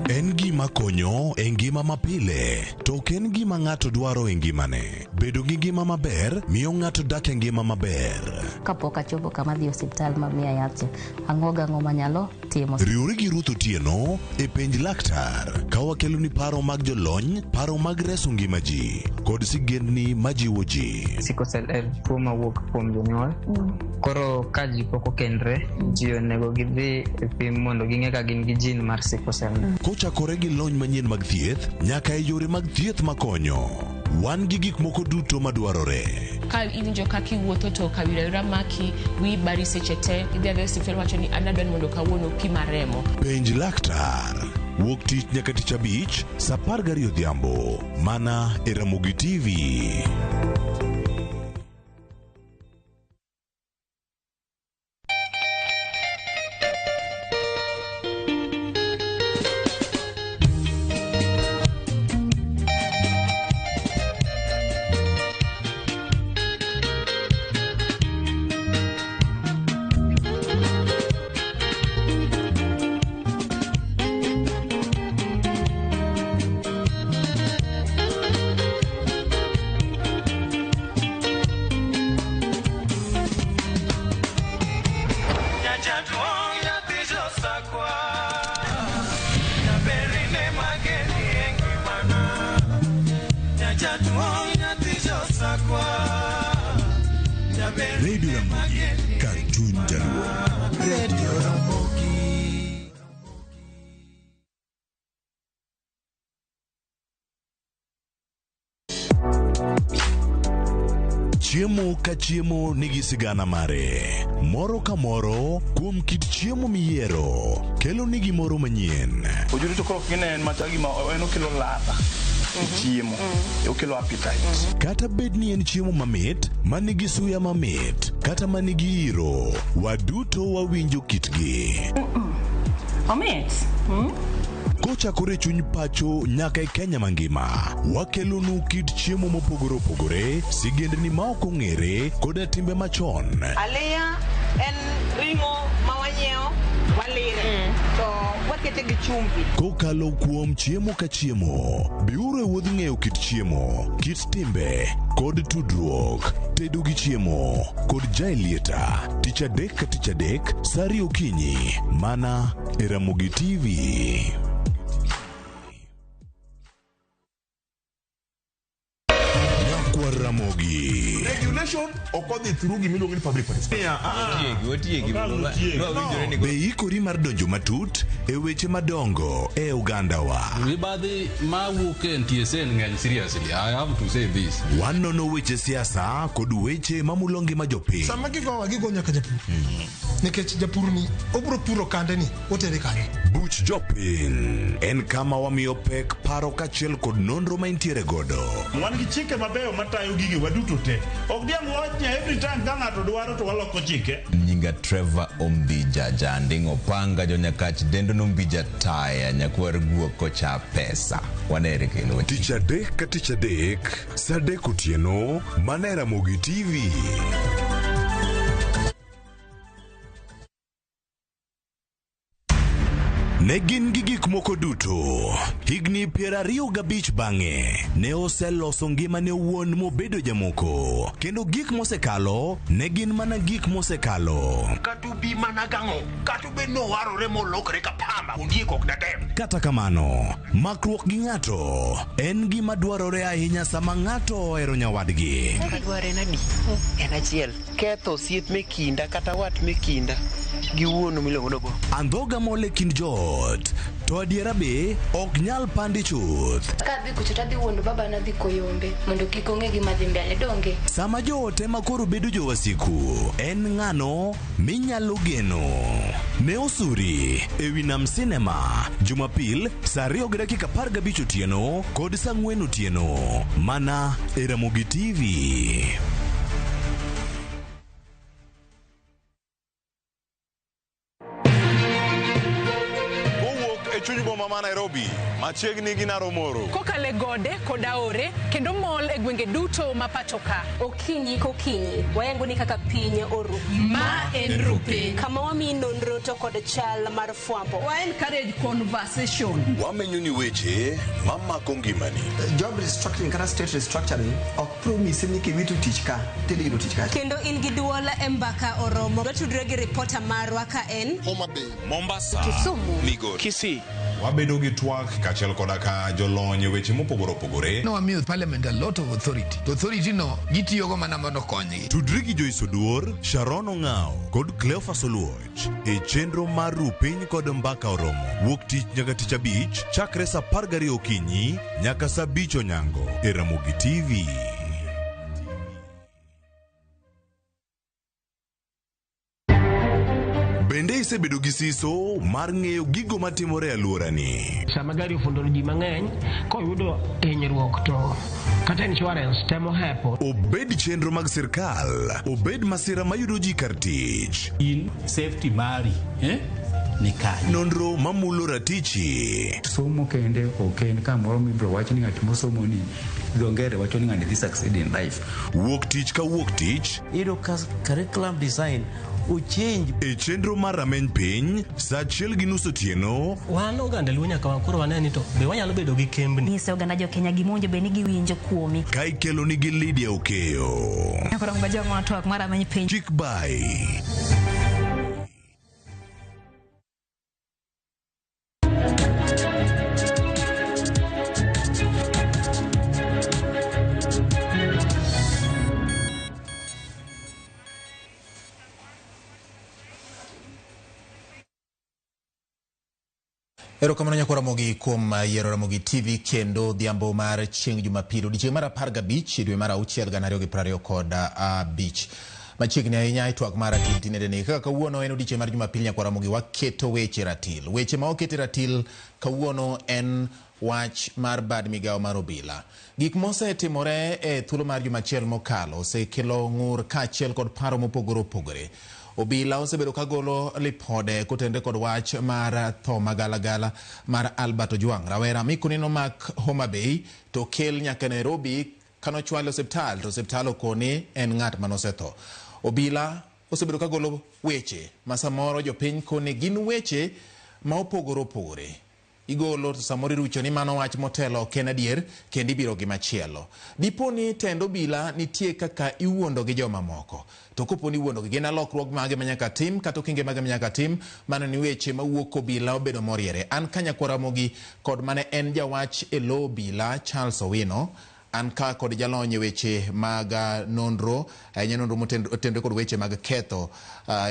En gima konyo e ngima mapile, to ok en gima ng'ato dwaro e ngimane. Bedo gi ngima maber miyo ng'ato dak e ngima maber. Kapok achopo kama dhi osiptal mamiya yath, ang'o gang'o manyalo timo. Riwri gi Ruth Otieno e penj laktar ka wakeloni paro mag jolony, paro mag reso ngima ji kod sigendni majiwo ji. Sickle cell en tuo mawuok kuom jonyuol. Koro ka ji pok okendre, ji onego gidhi e pim mondo ging'e ka gin gi gene mar sickle cell. Kochakore gi lony manyien mag thieth nyaka e yore mag thieth makonyo, wan gi gik moko duto madwarore. Ka iwinjo kaka iwuotho to kawira maki, wiyi bari seche te, idhi adhiya e osiptal wacho ni an adwa ni mondo kawuono pima remo. Penj laktar wuok tich nyaka tich abich saa 12 odhiambo mana e Ramogi TV. Radio Ramogi, kar chuny Jaluo. Radio Ramogi. Chiemo ka chiemo nigi sigana mare. Moro ka moro kuom kit chiemo miyiero kelo ni gimoro manyien. Ojuri to koro kinen machal gima en okelo ladha e chiemo, okelo appetite. Kata bed ni en chiemo mamit, manigi suya mamit, kata manigi iro, waduto wawinjo kitgi. Omit. Kochakore e chuny pacho nyaka e Kenya mangima, wakelonu kit chiemo mopogore opogore, sigendni ma ok ong'ere, koda timbe machon. Aliya en ring'o ma wanyiewo walire to wakete gi chumbi. Kokalo kuom chiemo ka chiemo, biuru e wuodh ng'eyo kit chiemo, kit timbe, kod tudruok. Tedo gi chiemo kod Jaelieta, tich adek ka tich adek, sa ariyo okinyi, mana e Ramogi TV. Nyakwar Ramogi. Regulation ok odhi through gimiluongo ni public participation. Be ikori mar donjo matut e weche madongo e ogandawa? Mibadhi mawuok e NTSA ng'eny seriously. I have to say this. Wanono weche siasa kod weche mamulo ngima jopiny. Sama gigowa gigo nyaka japur nikech japur ni obro puro kande ni otere kanye. Buch jopiny en kama wamiyo pek paro kaachiel kod nonro ma intiere godo. Wan gi chike mabeyo matayo gige waduto te. Ok diang' wawach ni every time ka ng'ato dwaro to waloko chike. Nyinga Trevor Ombija Janding Opanga Jonyakach Dendo Nombija Taya Nyakwar Guok Kocha Pesa. Wanere kendo. Tich adek ka tich adek, sa adek otieno, mana e Ramogi TV. Ne gin gi gik moko duto. Higni 25 bang'e, ne oseloso ngimane owuon mobedo jamoko. Kendo gik mosekalo ne gin mana gik mosekalo. Kata obi mana gang'o, kata obed ni owarore molokre ka pamba, ondiek ok datem. Kata kamano, makruok gi ng'ato en gima dwarore ahinya sama ng'ato ohero nyawadgi. Adwaro en adi? En achiel. Ketho osiep me kinda kata wat me kinda gi wuonu miluongo ni Obongo. Andhoga mol e kind joot, to adiera be ok nyal pandi chuth. Kadhi kucho tadhi wuondo baba nadhi koyombe mondo kik ong'e gima dhi mbele donge. Sama joot ema koro bedo jowasiku, en ng'ano minyalo geno? Ne osuri e wi Nam Cinema, Jumapil sa 2:15 otieno kod sa 4 otieno, mana e Ramogi TV. Kowuok e chuny boma ma Nairobi, machiegni gi Naromoro. Kokalo e gode kod aore kendo mol e gwenge duto ma pacho ka. Okinyi kokinyi, wayango ni kaka piny oru. Ma en Rupiny. Kama wamiyi nonro to kod chal mar fwambo. Wa encourage conversation. Wamenyo ni weche mamako ngimani. Job restructuring kata state restructuring ok promise ni kiwito tich ka tidhi yudo tich kacha. Kendo in gi duol e mbaka oromo. Watudre gi ripota marwa ka en Homa Bay, Mombasa, Kisumu, Migori, Kisii. Wabedo gi twak kaachiel koda ka jolony e weche mopogore opogore. No wamiyo parliament a lot of authority. To authority no gitiyogo mana mondo okonygi. Tudri gi Joyce Oduor, Sharon Ong'ao kod Cleophas Oluoch e chenro mar Ru Piny kod Mbaka Oromo. Wuok tich nyaka tich abich chakre sa 12 okinyi nyaka sa 5 onyango e Ramogi TV. Bende isebedo gi siso mar ng'eyo gigo matimore e alworani? Sama gari ofundo ji mang'eny koyudo hinyruok to kata insurance temo hepo. Obed chenro mag sirkal, obed masira mayudo ji kar tich. In safety mari, ni kanye? Nonro mamulo ratichi. Somo kende ok en kamoro mibiro wach ni ng'at mosomo ni dho ngere wacho ni ng'ani dhi succeed in life. Wuok tich ka wuok tich. Iyudo ka curriculum design ochange. E chenro mar rameny piny, sa 1:30 otieno. Wan oganda Luo nyaka koro wane ni to be wanyalo bedo gi kembni. Nyise oganda jo Kenya gima owinjo bed ni giwinjo kuomi. Ka ikelo nigi Lydia Okeyo. Koro ngwa twak mar rameny piny. Chik bai. Erokamano nyakwa Ramogi kuom yiero Ramogi TV kendo odhiambo mar chieng' Jumapil odiechieng' mar 15 dwe mar 6 2025. Machiegni ahinya e twak mar ratil tinende ni kaka kawuono en odiechieng' mar Jumapil nyakwa Ramogi waketo weche ratil. Weche ma oket e ratil kawuono en wach mar bad migawo mar obila. Gik mosetimore e thuolo mar juma achiel mokalo osekelo ng'ur kaachiel kod paro mopogore opogore. Obila osebedo ka golo lipode kotenore kod wach mar tho magalagala mar Albert Ojwang, rawera mikoni nomak Homa Bay to okel nyaka Nairobi kanochwale osiptal to osiptal okoni en ng'at manosetho. Obila osebedo ka golo weche ma samoro jopiny koni gin weche ma opogore opogore. Igolo to samoro irucho ni mano wach motelo ok en adier kendo ibiro gi machielo. Dipo ni tend obila nitie kaka iwuondo gi joma moko. To kopo ni iwuondo gi gin lokruok mage ma nyaka tim kata okenge mage ma nyaka tim mano ni weche mawuok obila obedo moriere. An ka nyakwa Ramogi kod mane en jawach e lo obila Charles Owino, an ka kod jalony e weche mag nonro, ahinya nonro motenore kod weche mag ketho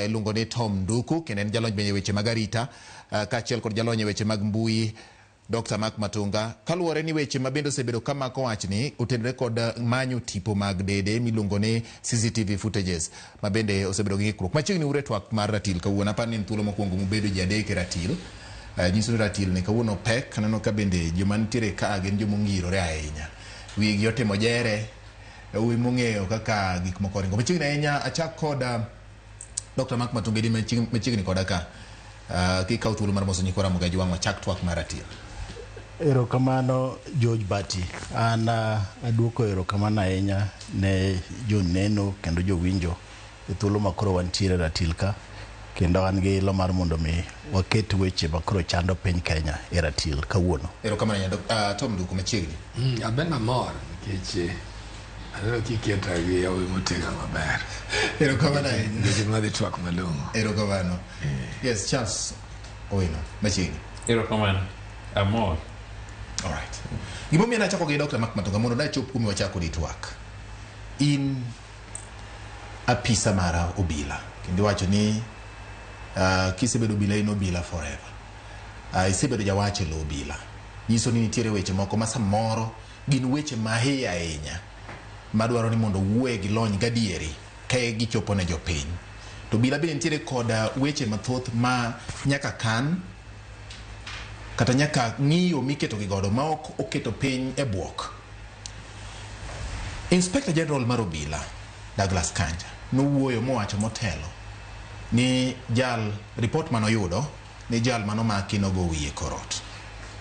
iluongo ni Tom Nduku, kendo en jalony bende e weche mag arita, kaachiel kod jalony e weche mag mbui Dr. Mark Matunga. Kaluwore ni weche ma bende osebedo kamako wachni otenore kod manyo tipo mag dede miluongo ni CCTV footages ma bende osebedo gi ng'ikruok. Machiegni ure twak mar ratil kawuono, aparo ni en thuolo mokwongo mubedo ji adek e ratil. Nyiso ni ratil ni kawuono pek, aneno ka bende joma nitiere ka gin joma ongirore ahinya. Wigi otimo jere, uwi mong'eyo kaka gik moko ringo. Machiegni ahinya achak kod Dr. Mark Matunga di machiegni koda ka. Kikawo thuolo mar moso nyikwa Ramogi Ajwang' wachak twak mar ratil. Erokamano George Bati. An aduoko erokamano ahinya ne joneno kendo jowinjo e thuolo ma koro wantiere ratil ka, kendo an gi ilo mar mondo mi waket weche ma koro chando piny Kenya e ratil kawuono. Erokamano ahinya Tom Nduku machiegni. Aben amor nikech aneno kiketa gi yawi motegno maber. Erokamano ahinya. Nikech madhi twak malong'o. Erokamano. Yes, Charles Owino machiegni. Erokamano. Amor. All right. Gimomiyo nachako gi Dr. Mark Matunga mondo nachop kuom wachako di twak. In apisa mara obila kendo iwacho ni kisebedo obila in obila forever. Isebedo jawach e lo obila. Nyiso ni nitiere weche moko ma samoro gin weche mahiye ahinya madwaro ni mondo wuoye gi lony gadieri ka gichopo ne jopiny. To obila bende nitiere kod weche mathoth ma nyaka kan kata nyaka ng'iyo miketo gi godo ma ok oketo piny e buok. Inspector General mar obila Douglas Kanja nowuoyo mowacho motelo ni jal report manoyudo ni jal manomaki nogo wiye korot.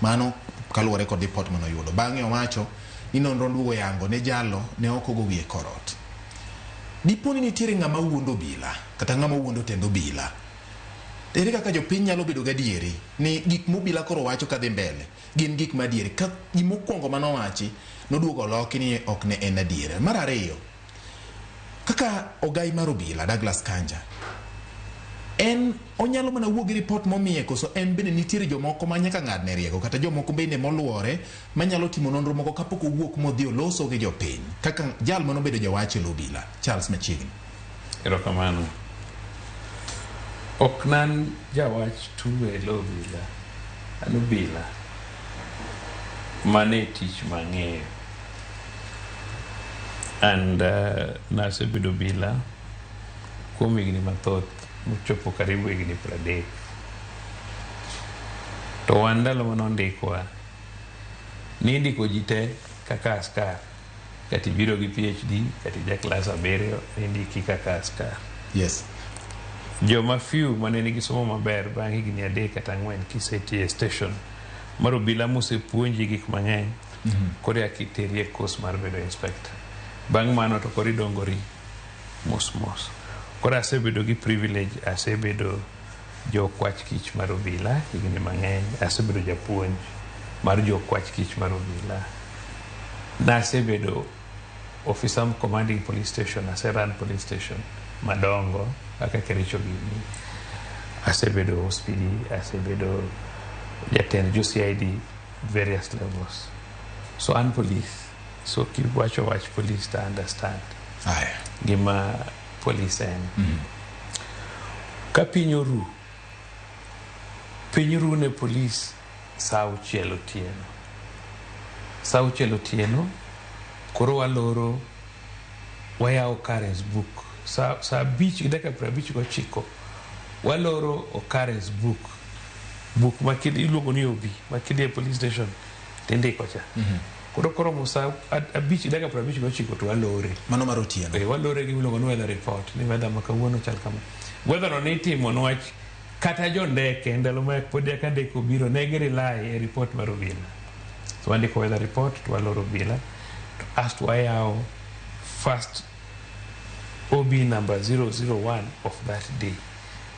Mano kaluwore kod report manoyudo. Bang'e owacho ni nonro duogo yango ni jalo ne ok ogo wiye korot. Dipo ni nitiere ng'ama wuondo obila kata ng'ama wuondo tend obila. Ere kaka jopiny nyalo bedo gadieri ni gik mobila koro wacho kadhi mbele gin gik madieri ka gimokwongo manowachi noduogo oloki ni ok ne en adier. Mar ariyo, kaka ogai mar obila Douglas Kanja, en onyalo mana wuok gi report momiye koso en bende nitiere jomoko ma nyaka ng'adne rieko kata jomoko bende moluore manyalo timo nonro moko kapok owuok modhi oloso gi jopiny kaka jal manobedo jawach e lo obila Charles machiegni. Erokamano. Ok nan jawach tu e lo obila, an obila mane tich mang'eyo. And nasebedo obila kuom higni mathoth mochopo karibu higni 30. To wan ndalo manondikwa, nindiko ji te kaka askar. Kata ibiro gi PhD, kata ija klas 7, nindiki kaka askar. Yes. Joma few mane nigi somo maber bang' higni 3 kata 4 kisetiyo e station mar obila mosepuonji gik mang'eny, koro eka iteri e course mar bedo inspector. Bang' mano to koro idongori mos mos. Koro asebedo gi privilege, asebedo jokwach kich mar obila higni mang'eny, asebedo japuonj mar jokwach kich mar obila. Nasebedo officer commanding police station, aserun police station madongo kaka Kericho gini. Asebedo OCPD, asebedo jatend jo CID various levels. So an police. So kiwacho wach police to understand. Aya. Gima police en. Ka piny oru, piny ru ne police Sa 6 otieno. Sa 6 otieno koro waloro, wayawo occurrence book. Sa 5:59 waloro occurrence book. Book ma iluongo ni OB, ma kidhi e police station tindiko cha. Koro koromo sa 5:59 to walore. Mano mar otieno. Walore gi miluongo ni weather report, ni weather ma kawuono chal kama. Weather no nitimo niwach kata jo ndeke ndalo ma pod eka ndeke obiro ne gi rely e report mar obila. So wandiko weather report to waloro obila. To asto wayawo first OB number 001 of that day.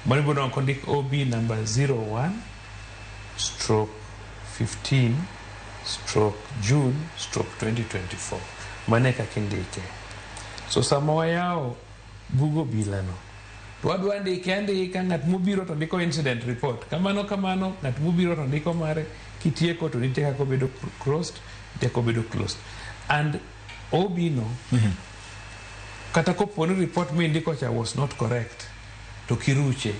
Mano ibiro nwang'o kondik OB number 01/15/June/2024. Mano e kaka indike. So sama wayawo bug obila no, to wadwa ndike andika, ng'at mobiro to ndiko incident report. Kamano kamano, ng'at mobiro to ndiko mare, kitieko to nitie kaka obedo crossed, nitie kaka obedo closed. And OB no, kata kopo ni report mindiko cha was not correct, to kiruche,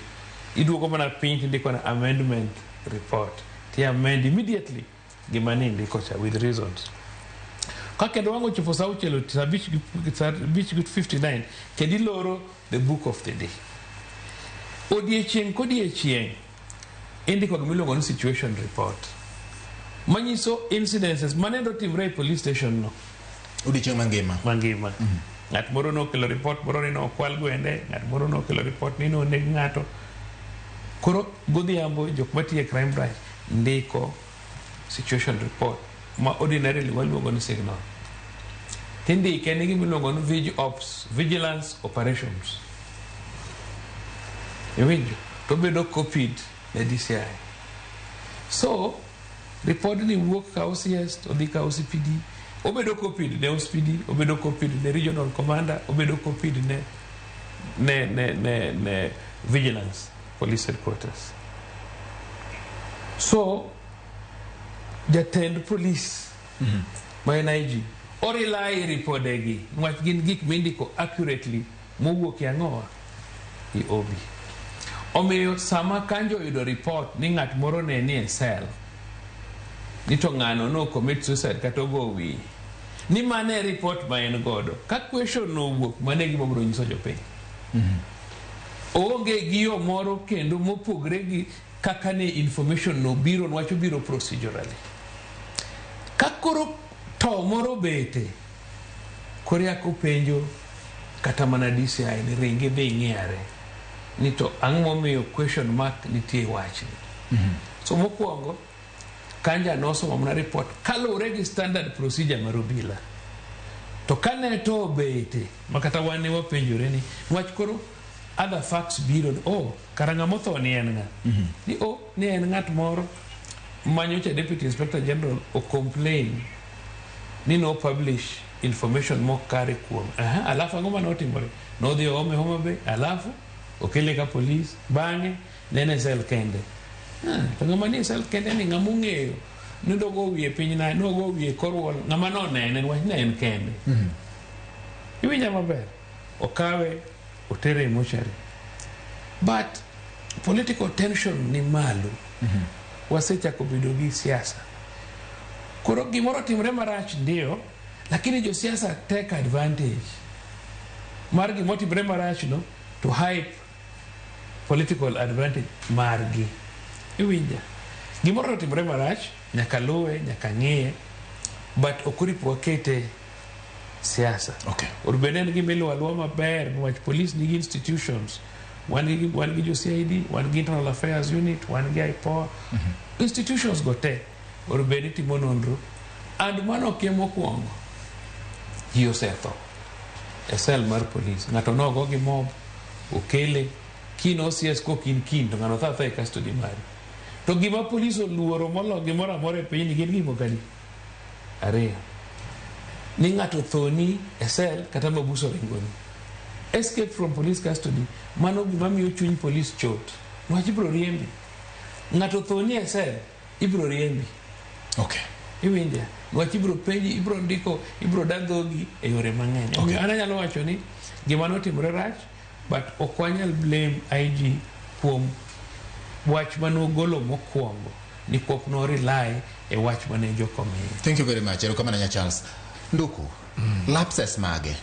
iduogo mana piny tindiko na amendment report. Ti amend immediately gima ni indiko cha with reasons. Ka kendo wang' ochopo sa 6, sa 5:59, kendo iloro the book of the day. Odiechieng' kodiechieng' indiko gima iluongo ni situation report. Manyiso incidences manendo timre e police station no. Odiechieng' mangima. Mangima. Ng'at moro nokelo report moro ni nokwal gwende, ng'at moro nokelo report ni noneg ng'ato. Koro godhiambo jok matiyo e crime branch ndiko situation report ma ordinarily waluongo ni signal. Tindike ni gima iluongo ni Vig Ops, Vigilance Operations. Iwinjo? To obedo copied ne DCI. So, report ni wuok ka OCS to dhi ka OCPD, obedo copied ne OCPD, obedo copied ne regional commander, obedo copied ne Vigilance Police Headquarters. So, jatend police ma en IG orely ripodegi niwach gin gik mindiko accurately mowuok e ang'owa e OB. Omiyo sama kanjo oyudo report ni ng'at moro ne nie cell, ni to ng'ano no commit suicide kata ogo wiye, ni mano e report ma en godo. Ka question no owuok, mano e gima obiro nyiso jopiny. Oonge gi yo moro kendo mopogre gi kaka ne information no biro, niwach obiro procedurally. Ka koro to moro bete, koro eka penjo kata mana DCI ni ringi dhi ng'iyare ni to ang'o momiyo question mark nitie e wachni. So mokwongo, Kanja nosomo mana report kaluwore gi standard procedure mar obila. To kane to obete, ma kata wan ne wapenjore ni, niwach koro other facts biro, oh, kara ng'ama otho ni en ng'a? Ni oh, ni en ng'at moro manyocha Deputy Inspector General o complain ni no publish information mok kare kuome. Aha, alafu ang'o mane otimore? Nodhi oome Homa Bay, alafu okele ka police, bang'e ne en e cell kende. To ng'ama nie cell kende ni ng'ama ong'eyo ni dogo wiye piny na, nogo wiye kor wall, ng'ama nonene niwach ne en kende. Iwinja maber? Okawe, otere e mochari. But political tension ni malo. Wasechako bedo gi siasa. Koro gimoro timre marach ndio, lakini josiasa take advantage mar gimotimre marach no to hype political advantage margi. Iwinja? Gimoro otimre marach, nyaka luwe, nyaka ng'iye, but ok oripo wakete siasa. Okay. Or bende en gima iluwo aluwa maber, niwach police nigi institutions. Wan gi jo CID, wan gi Internal Affairs Unit, wan gi IPOA. Institutions go te, or bed ni timo nonro. And mano ok e mokwongo. Ji osetho e cell mar police. Ng'ato nogo gi mob, okele, kin OCS kok in kin, to ng'ano tho athoa e custody mari. To gima police oluoro molo gimoro amora e pinyni gin gik moko adi? Ariyo. Ni ng'ato thoni e cell kata mabus oringoni. Escape from police custody, mano gima miyo chuny police chot. Niwach ibiro riembi. Ng'ato thoni e cell, ibiro riembi. Okay. Iwinja? Niwach ibiro penji, ibiro ndiko, ibiro da dhogi e yore mang'eny. Omiyo an anyalo wacho ni gima notimore rach, but ok wanyal blame IG kuom wach manogolo mokwongo. Ni pok no rely e wach mane jok omiye. Thank you very much. Erokamano nya Charles. Nduku, lapses mage,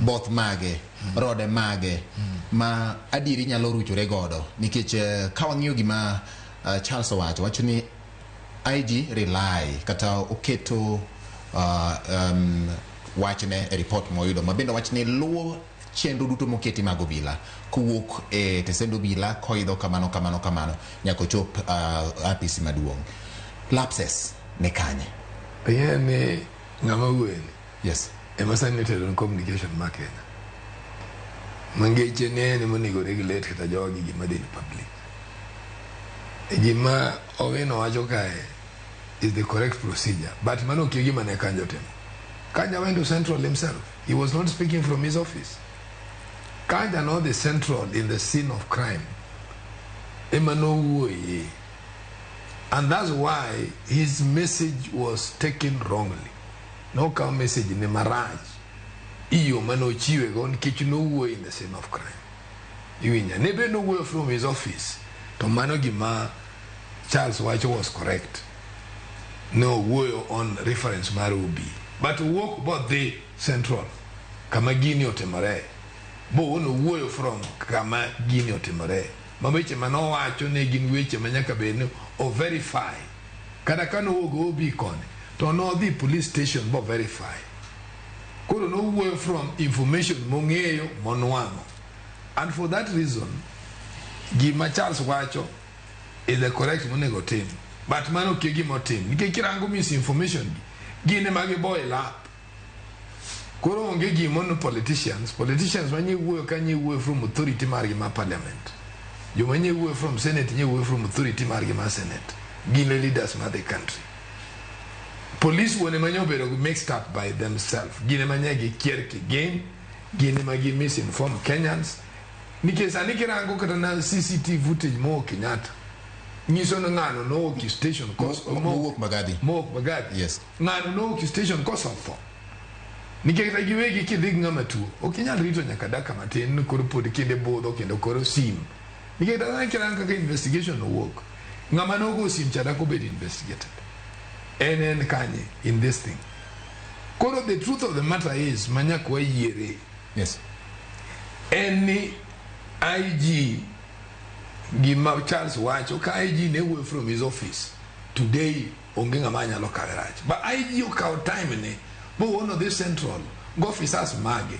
both mage, rode mage, ma adieri nyalo ruchore godo. Nikech ka wang'iyo gima Charles owacho, wacho ni IG rely kata oketo wachne e report moyudo ma bende wach ni luwo chenro duto moketi mag obila kowuok e tesend obila koidho kamano kamano kamano nyaka ochop apisi maduong'. Lapses ne kanye? Ing'eyo ni ng'ama wuoyeni Yes. ema sani otelo ne communication ma Kenya. Ma ngeche ne en ema onego regulate kata jogi gima dhi in public. E gima Owino wacho kae is the correct procedure. But mano ok e gima ne Kanja otimo. Kanja went to Central himself. He was not speaking from his office. Kanja nodhi Central in the scene of crime. Ema nowuoye. And that's why his message was taken wrongly. Nokaw message ne marach iyo mane ochiwego nikech nowuoyo in the scene of crime. Iwinja. Ne bed nowuoyo from his office to mano gima Charles wacho was correct. Nowuoyo on reference mar OB. But owuok bodhi Central kama gini otimore. Bo nowuoyo from kama gini otimore. Ma weche manowacho ne gin weche ma nyaka bed ni o verify. Kata ka nowuok OB koni to nodhi police station bo verify. Koro nowuoyo from information mong'eyo monwang'o. And for that reason, gima Charles wacho is the correct monego tim. But mano ok e gima otim. Nikech kirango misinformation gi, gin ema giboil up. Koro onge gimo politicians. Politicians manye wuoyo ka nye wuoyo from authority margi ma parliament. Joma nye wuoyo from senate nye wuoyo from authority margi ma senate. Gin e leaders mar the country. Police wuon ema nye obedo mixed up by themselves. Gin ema nye gikier kigin. Gin ema gi misinform Kenyans. Nikech sani kirango kata na CCTV footage mowuok Kenyatta nyiso ni ng'ano nowuok e station Mowuok Mbagathi. Mowuok Mbagathi. Yes. Ng'ano nowuok e station kosetho. Nikech kata giwegi kidhi gi ng'ama tuo, ok inyal rito nyaka dakika matin ni koro pod kinde budho kendo koro sim. Nikech kata sani kirango kaka investigation owuok, ng'ama nogo sim cha dak obed investigated. En kanye in this thing. Koro the truth of the matter is ma nyaka wayiere. Yes. En ni IG gima Charles wacho ka IG ne wuoyo from his office today onge ng'ama nyalo kawe rach. But IG okawo time ne bowuono dhi Central go officers mage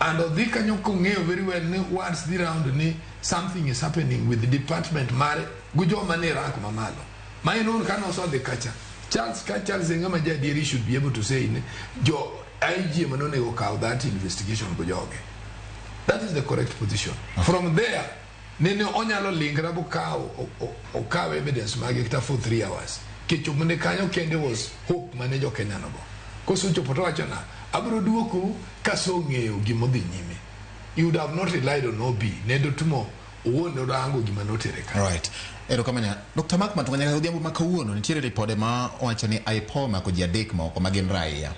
and odhi kanyo kong'eyo very well ni words dhi round ni something is happening with the department mare go joma nie rank mamalo. Ma en owuon kane osedhi kacha Charles ka Charles en ng'ama jaadieri should be able to say ni jo IG ema nonego kaw that investigation go joge. That is the correct position. From there, nene onyalo linkra bokaw okaw evidence mage kata for 3 hours. Kechopo ne kanyo kende was hope mane jo Kenya nogo. Kosechopo to wacho na abiro duokou kasong'eyo gimodhi nyime. You would have not relied on OB. Ne dotumo owuon norango gima notere kanyo. Right. Erokamano. Dr. Mark Matunga nyaka odhiambo ma kawuono nitiere ripode ma owacho ni IPOA omako ji adek moko ma gin raia.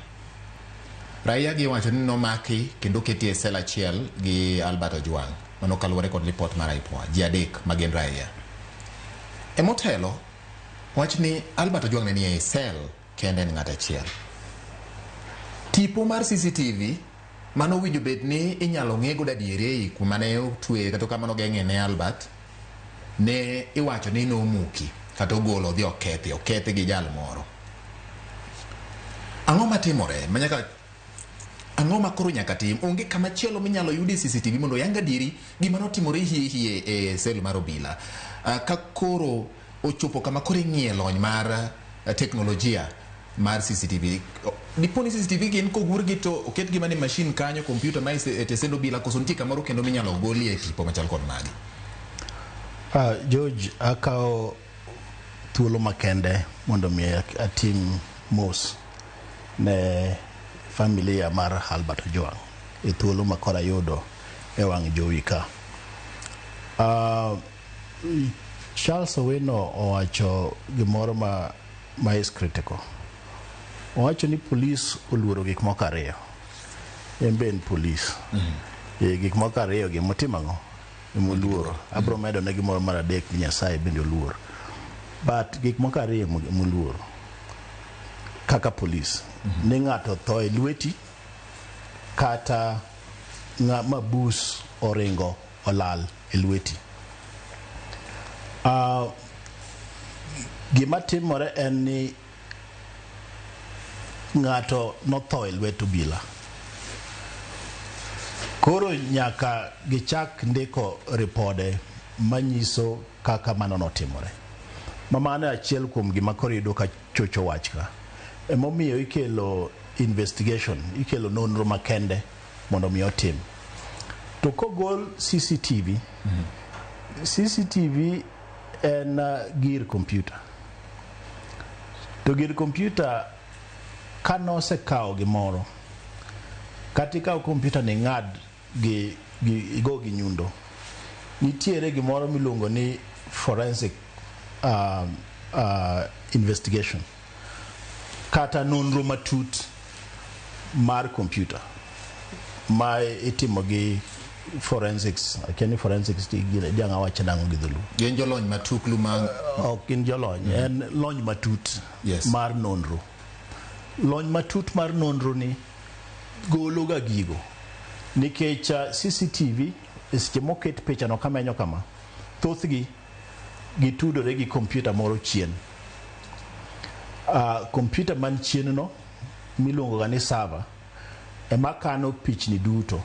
Raia gi wacho ni nomaki kendo oketi e sel achiel gi Albert Ojwang. Mano kaluwore kod ripot mar IPOA. Ji adek ma gin raia. E motelo, wach ni Albert Ojwang ne nie sel kende en ng'at achiel. Tipo mar CCTV mano owinjo bed ni inyalo ng'e godo adieri ei kuma ne otwe kata kama nogeng'e ne Albert ne iwacho ni nomuki kata ogolo odhi okethi okethi gi jal moro. Ang'o matimore manyaka ang'o ma koro nyaka tim? Onge kama chielo minyalo yudie CCTV mondo oyang adieri gima notimore hie hie e sel mar obila. Ka koro ochopo kama koro ing'iye lony mar teknolojia mar CCTV. Dipo ni CCTV gin kogurgi to oketgi mana e machine kanyo, kompyuta ma e tesend obila, koso nitie kamoro kendo minyalo golie tipo machal kod magi? George, akawo thuolo makende mondo mi atim mos ne familia mar Albert Ojwang e thuolo ma koro ayudo e wang' jowi ka. Charles Owino owacho gimoro ma is critical. Owacho ni polis oluoro gik moko ariyo. En be en polis. E gik moko ariyo gi motimo ang'o? Emoluoro. Abro medo ne gimoro mar adek ni Nyasaye bende oluor. But gik moko ariyo moluoro kaka polis ni ng'ato tho e lweti kata mabus oringo olal e lweti. Gima timore en ni ng'ato notho e lwet obila. Koro nyaka gichak ndiko ripode manyiso kaka mano notimore. Ma mano e achiel kuom gima koro iyudo ka chocho wach ka. Emomiyo ikelo investigation, ikelo nonro makende mondo mi otim. To kogol CCTV, CCTV en gir kompyuta. To gir kompyuta kanosekawo gimoro, kata ikaw kompyuta ni ng'ad gi igo gi nyundo, nitiere gimoro miluongo ni forensic investigation kata nonro matut mar kompyuta ma itimo gi forensics. Akia ni forensics diang' awache nang'o gi dholuo. Gin jolony matuklu ma ok gin jolony, en lony matut mar nonro. Lony matut mar nonro ni golo ga gigo nikech CCTV e seche moket picha no kamenyo kama, thothgi gitudore gi kompyuta moro chien. Kompyuta man chien no miluongo ga ni server ema kano pichni duto.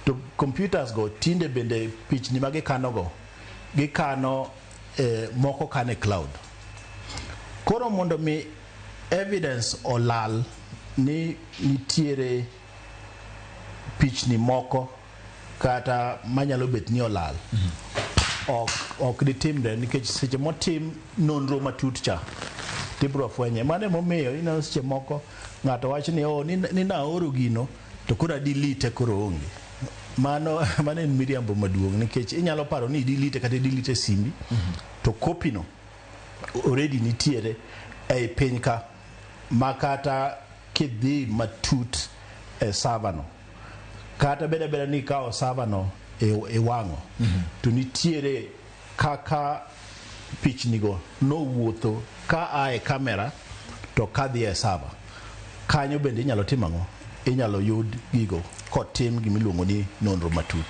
To computers go tinde bende pichni ma gikano go gikano moko kane cloud. Koro mondo mi evidence olal ni nitiere pichni moko kata manyalo bet ni olal, ok ditimre nikech seche motim nonro matut cha tibro fwenye. Mano emomiyo ineno seche moko ng'ato wacho ni oh, ni naoro gino to koro adelete koro onge. Mano en miriambo maduong' nikech inyalo paro ni idelete kata idelete simbi to copy no already nitiere ei piny ka ma kata kidhi matut e server no kata beda beda ni ikawo server no iwang'o to nitiere kaka pichnigo nowuotho ka a e kamera to kadhi e server. Kanyo bende inyalo timo ang'o? Inyalo yud gigo kotim gimiluongo ni nonro matut.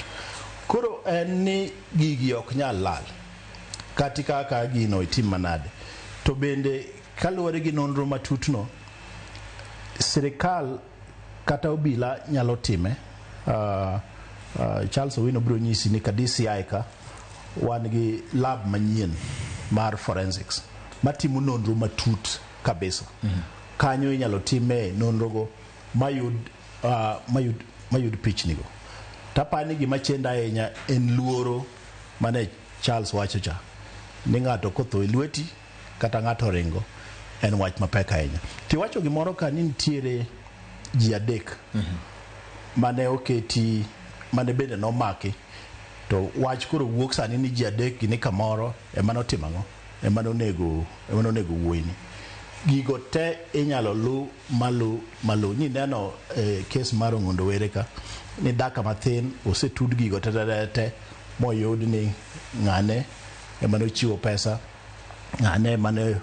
Koro en ni gigi ok nyal lal kata kaka gino itim manade. To bende kaluwore gi nonro matut no, sirikal kata obila nyalo time. Charles Owino biro nyisi ni ka DCI ka wan gi lab manyien mar forensics matimo nonro matut kabisa. Kanyo inyalo time nonrogo mayud pichnigo. Tapani gima chendo ahinya en luoro mane Charles wacho cha ni ng'ato kotho e lweti kata ng'ato oringo en wach mapek ahinya. Tiwacho gimoro ka ni nitiere ji adek mane oketi mane bende nomaki to wach koro wuok sani ni ji adek gi ni kamoro ema notimo ang'o, ema nonego wuoyini. Gigo te inyalo lu malu ni neno kes mar Ong'ondo Were ka ni daka mathin osetud gigo te te te moyud ni ng'ane ema nochiwo pesa, ng'ane mane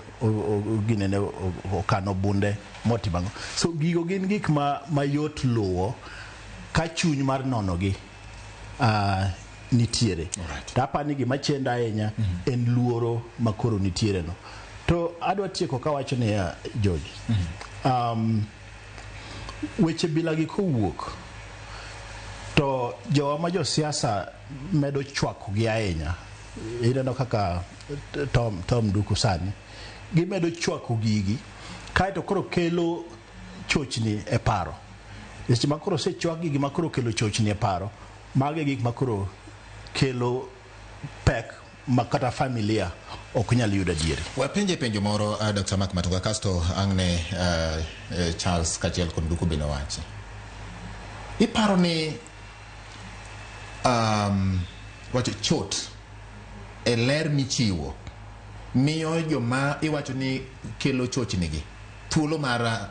ginene okano bunde motimo ang'o. So gigo gin gik ma yot luwo ka chuny mar nonogi nitiere. To apani gima chendo ahinya en luoro makoro nitiere no. To adwa tieko kawacho niya, George, weche bilagi kowuok to jowa ma josiasa medo chwako gi ahinya. Ineno kaka Tom Nduku sani gimedo chwako gigi kaeto koro kelo chochni e paro. Seche ma koro osechwak gigi ma koro kelo chochni e paro, mago e gik ma koro kelo pek ma kata familia ok nyal yudo adieri. Wapenje penjo moro Dr. Mark Matunga kasto ang'ne Charles kaachiel kod Nduku bende owachi. Iparo ni wacho chot e ler michiwo miyo joma iwacho ni kelo chochnigi Thuolo mar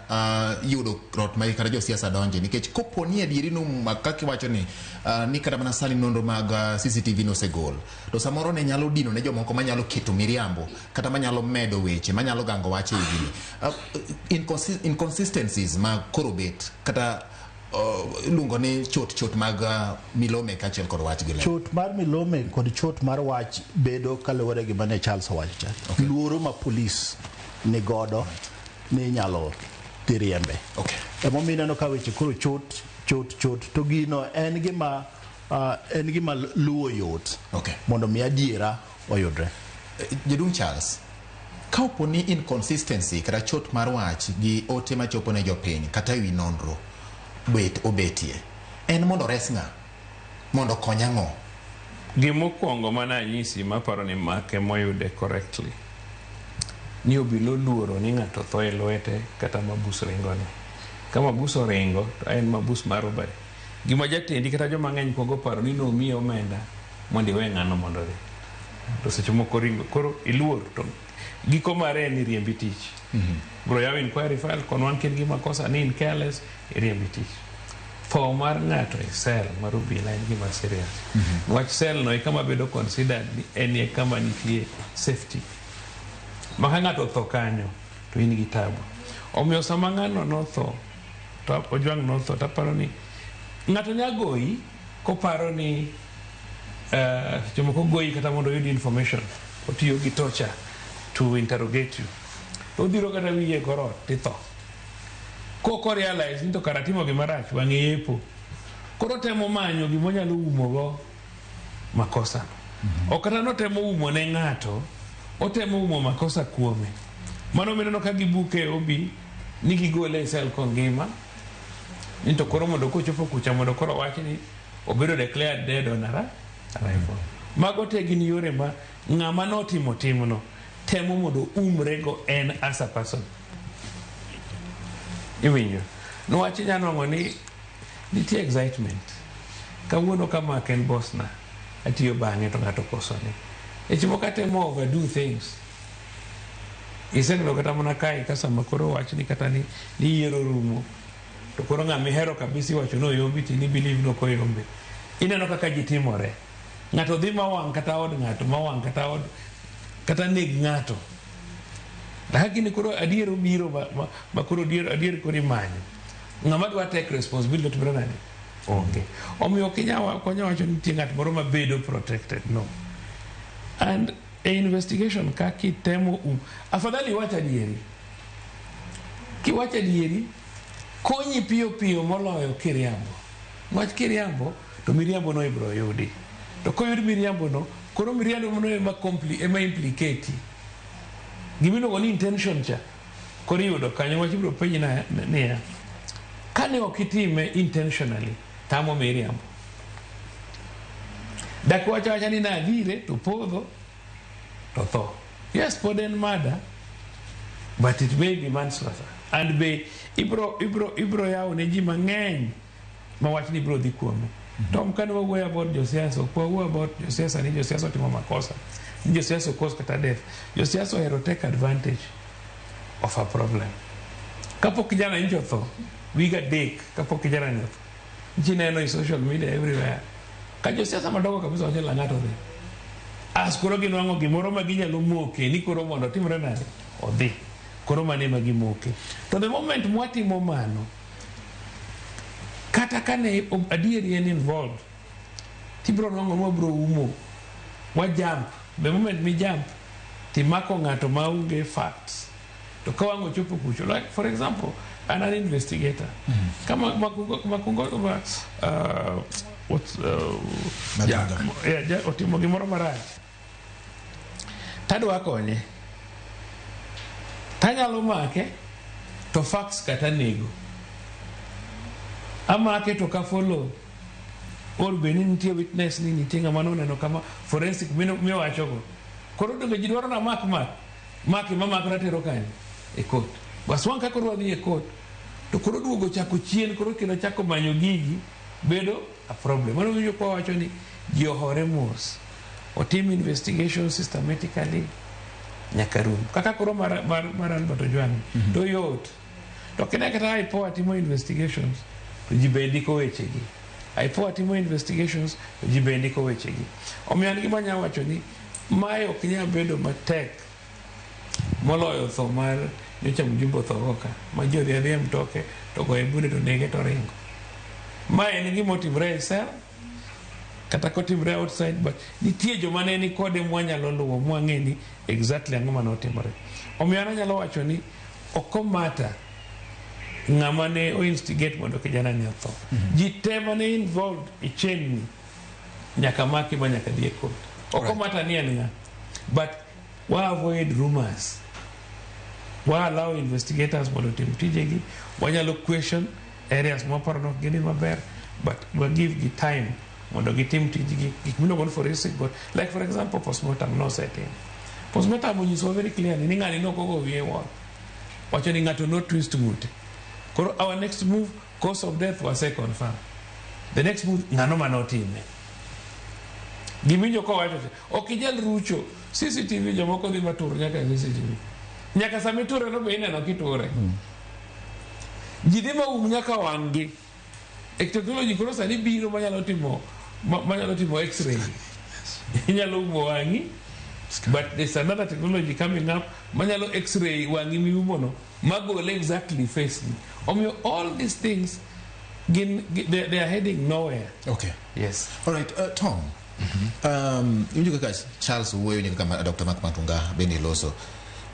yudo rot ma kata josiasa donje nikech kopo ni adieri no kaka iwacho ni ni kata mana sani nonro mag CCTV nosegol to samoro ne nyalo dino ne jomoko manyalo keto miriambo kata manyalo medo weche manyalo gango wach e gini inconsistencies ma koro bet kata iluongo ni chot chot mag milome kaachiel kod wach gi ler. Chot mar milome kod chot mar wach bedo kaluwore gi mane Charles owacho cha. Okay. Luoro ma polis ni godo ni inyalo dhi riembe. Okay. Emomiyo ineno ka weche koro chot chot chot to gino en gima en gima luwo yot. Okay. Mondo mi adiera oyudre. Jaduong' Charles, ka opo ni inconsistency kata chot mar wach gi ote machopo ne jopiny kata ewi nonro bet obetie, en mondo ores ng'a? Mondo okony ang'o? Gimokwongo mana anyisi maparo ni make moyude correctly ni obila oluoro ni ng'ato tho e lwete kata mabus ringone. Ka mabus oringo to en mabus mar robbery. Gima jatendi kata joma ng'eny kuongo paro ni nomiyi omenda mondo iwe ng'ano mondo odhi. To seche moko ringo koro iluor to giko mare en ni riembi tich. Bro yaw inquiry file konwang' ka in gi makosa ni in careless iriembi tich. Tho mar ng'ato e cell mar obila en gima serious. Wach cell no e kama bedo considered ni en e kama nitie safety. Ma ka ng'ato otho kanyo to in gi tabu. Omiyo sama ng'ano notho to Ojwang' notho taparo ni ng'ato nya goyi koparo ni seche moko goyi kata mondo oyud information otiyo gi torture to interrogate you. To odhiro kata wiyi e kor ot titho. Kok realize ni to kara timo gima rach wang'e yepo. Koro otemo manyo gima onyalo umo go makosa no. Ok kata notemo umo ne ng'ato, otemo umo makosa kuome. Mano mineno ka gibuke obi ni gigole e cell kongima ni to koro mondo kochopo kucha mondo koro wach ni obedo declared dead on arrival. Mago te gin yore ma ng'ama notimo timno temo mondo umrego en as a person. Iwinjo? Niwach inya nwang'o ni nitie excitement. Kawuono kama en boss na, atiyo bang'e to ng'ato kosone. Seche moko atemo overdo things. Iseneno kata mana kae ka sama koro wach ni kata ni yiero rumo to koro ng'ama ihero kabisa iwacho ni oyombi to in i believe ni ok oyombi. Ineno kaka ji timore. Ng'ato dhi mawang' kata od ng'ato mawang' kata od kata neg ng'ato. Lakini koro adier obiro ma koro adier koro imanyo. Ng'ama dwa take responsibility timore nade? Onge. Omiyo ok inyal wacho ni nitie ng'at moro mabedo protected. No. And e investigation ka kitemo afadhali iwach adieri. Kiwacho adieri, konyi piyo piyo moloyo kiriambo. Wach kiriambo to miriambo no ibiro yudi. To koyud miriambo no, koro miriambo no ema ema implicate. Gimiluongo ni intention cha koro iyudo kanyo wach ibiro penji niya kane ok itime intentionally tamo miriambo. Dak wacho awacha ni nadhire to podho to tho. Yes, pod en murder, but it may be manslaughter. And be ibro yawo ne ji mang'eny ma wach ni ibro dhi kuome. Tom kane wawuoyo about josiasa, ok wawuoyo about josiasa ni josiasa otimo makosa, ni josiasa okos kata death. Josiasa ohero take advantage of a problem. Kapok kijana nyocha otho, wig 3 kapok kijana ni otho, ji neno e social media everywhere. Ka josiasa madongo kabisa wacho la ng'ato dhi. As koro ginwang'o gimoro ma ginyalo moke ni koro mondo otimre nade? Odhi. Koro mano ema gimoke. To the moment mwatimo mano, kata kane adieri en involved, tibiro nwang'o ni wabiro umo, wa jump. The moment mi jump, timako ng'ato maonge facts. To ka wang' ochopo kucho, like for example, an an investigator. Kama Makungo ma, what's, yeah, otimo gimoro marach. Tadwa konye. Tanyalo make to facts kata nego. Amake to ka follow or be ni nitie witness ni nitie ng'ama noneno kama forensic miwachogo. Koro donge ji dwaro na mak mak maki ma mak ratero kanye e court. Bas wang' ka koro wadhi e court to koro duogo chako chien koro kendo chako manyo gigi bedo a problem. Mano winjo kwa wacho ni ji ohore mos. Otim investigation systematically. nyaka rum. Kaka koro mar Albert Ojwang to yot. To kine kata IPOA timo investigations to ji be ndiko wechegi. IPOA timo investigations to ji be ndiko wechegi. Omiyo an gima anyalo wacho ni mae ok nyal bedo matek moloyo tho mar nyocha mjumbe otho ka ma ji odhi adhiya e mtoke to goye bunde to nege to ringo. Ma en gima otimre e cell kata kotimre outside, but nitie joma ne ni kode mwanyalo luwo mwang'e ni exactly ang'o mane otimore. Omiyo an anyalo wacho ni ok omata ng'ama ne o instigate mondo kijana ni otho. Ji te mane involved e chain ni nyaka maki ma nyaka dhi e court. Ok omata ni en ng'a. But wa avoid rumors. Wa allow investigators mondo otim tijegi. Wanyalo question areas mwaparo ni ok gidhi maber, but wa give gi time mondo gitim tijgi. Gik miluongo ni forensic got, like for example postmortem nosetim. Postmortem onyisowa very clearly ni ng'ani nok ogo wiye wall. Wacho ni ng'ato no twist ng'ute. Koro our next move, cause of death wase confirm. The next move, ng'ano manotime. Giminjo kowacho cha, ok inyal rucho CCTV jomoko dhi matur nyaka e CCTV. Nyaka sama iture no be ineno kiture. Ji dhi maum nyaka wang'gi. E technology koro sani biro manyalo timo x-ray. Inyalo umo wang'i, but there's another technology coming up manyalo x-ray wang'i miumo no magole exactly face ni. Omiyo all these things gin they are heading nowhere. Okay. Yes. All right, Tom. Iwinjo kaka Charles wuoyo, iwinjo kaka Dr. Mark Matunga bende loso.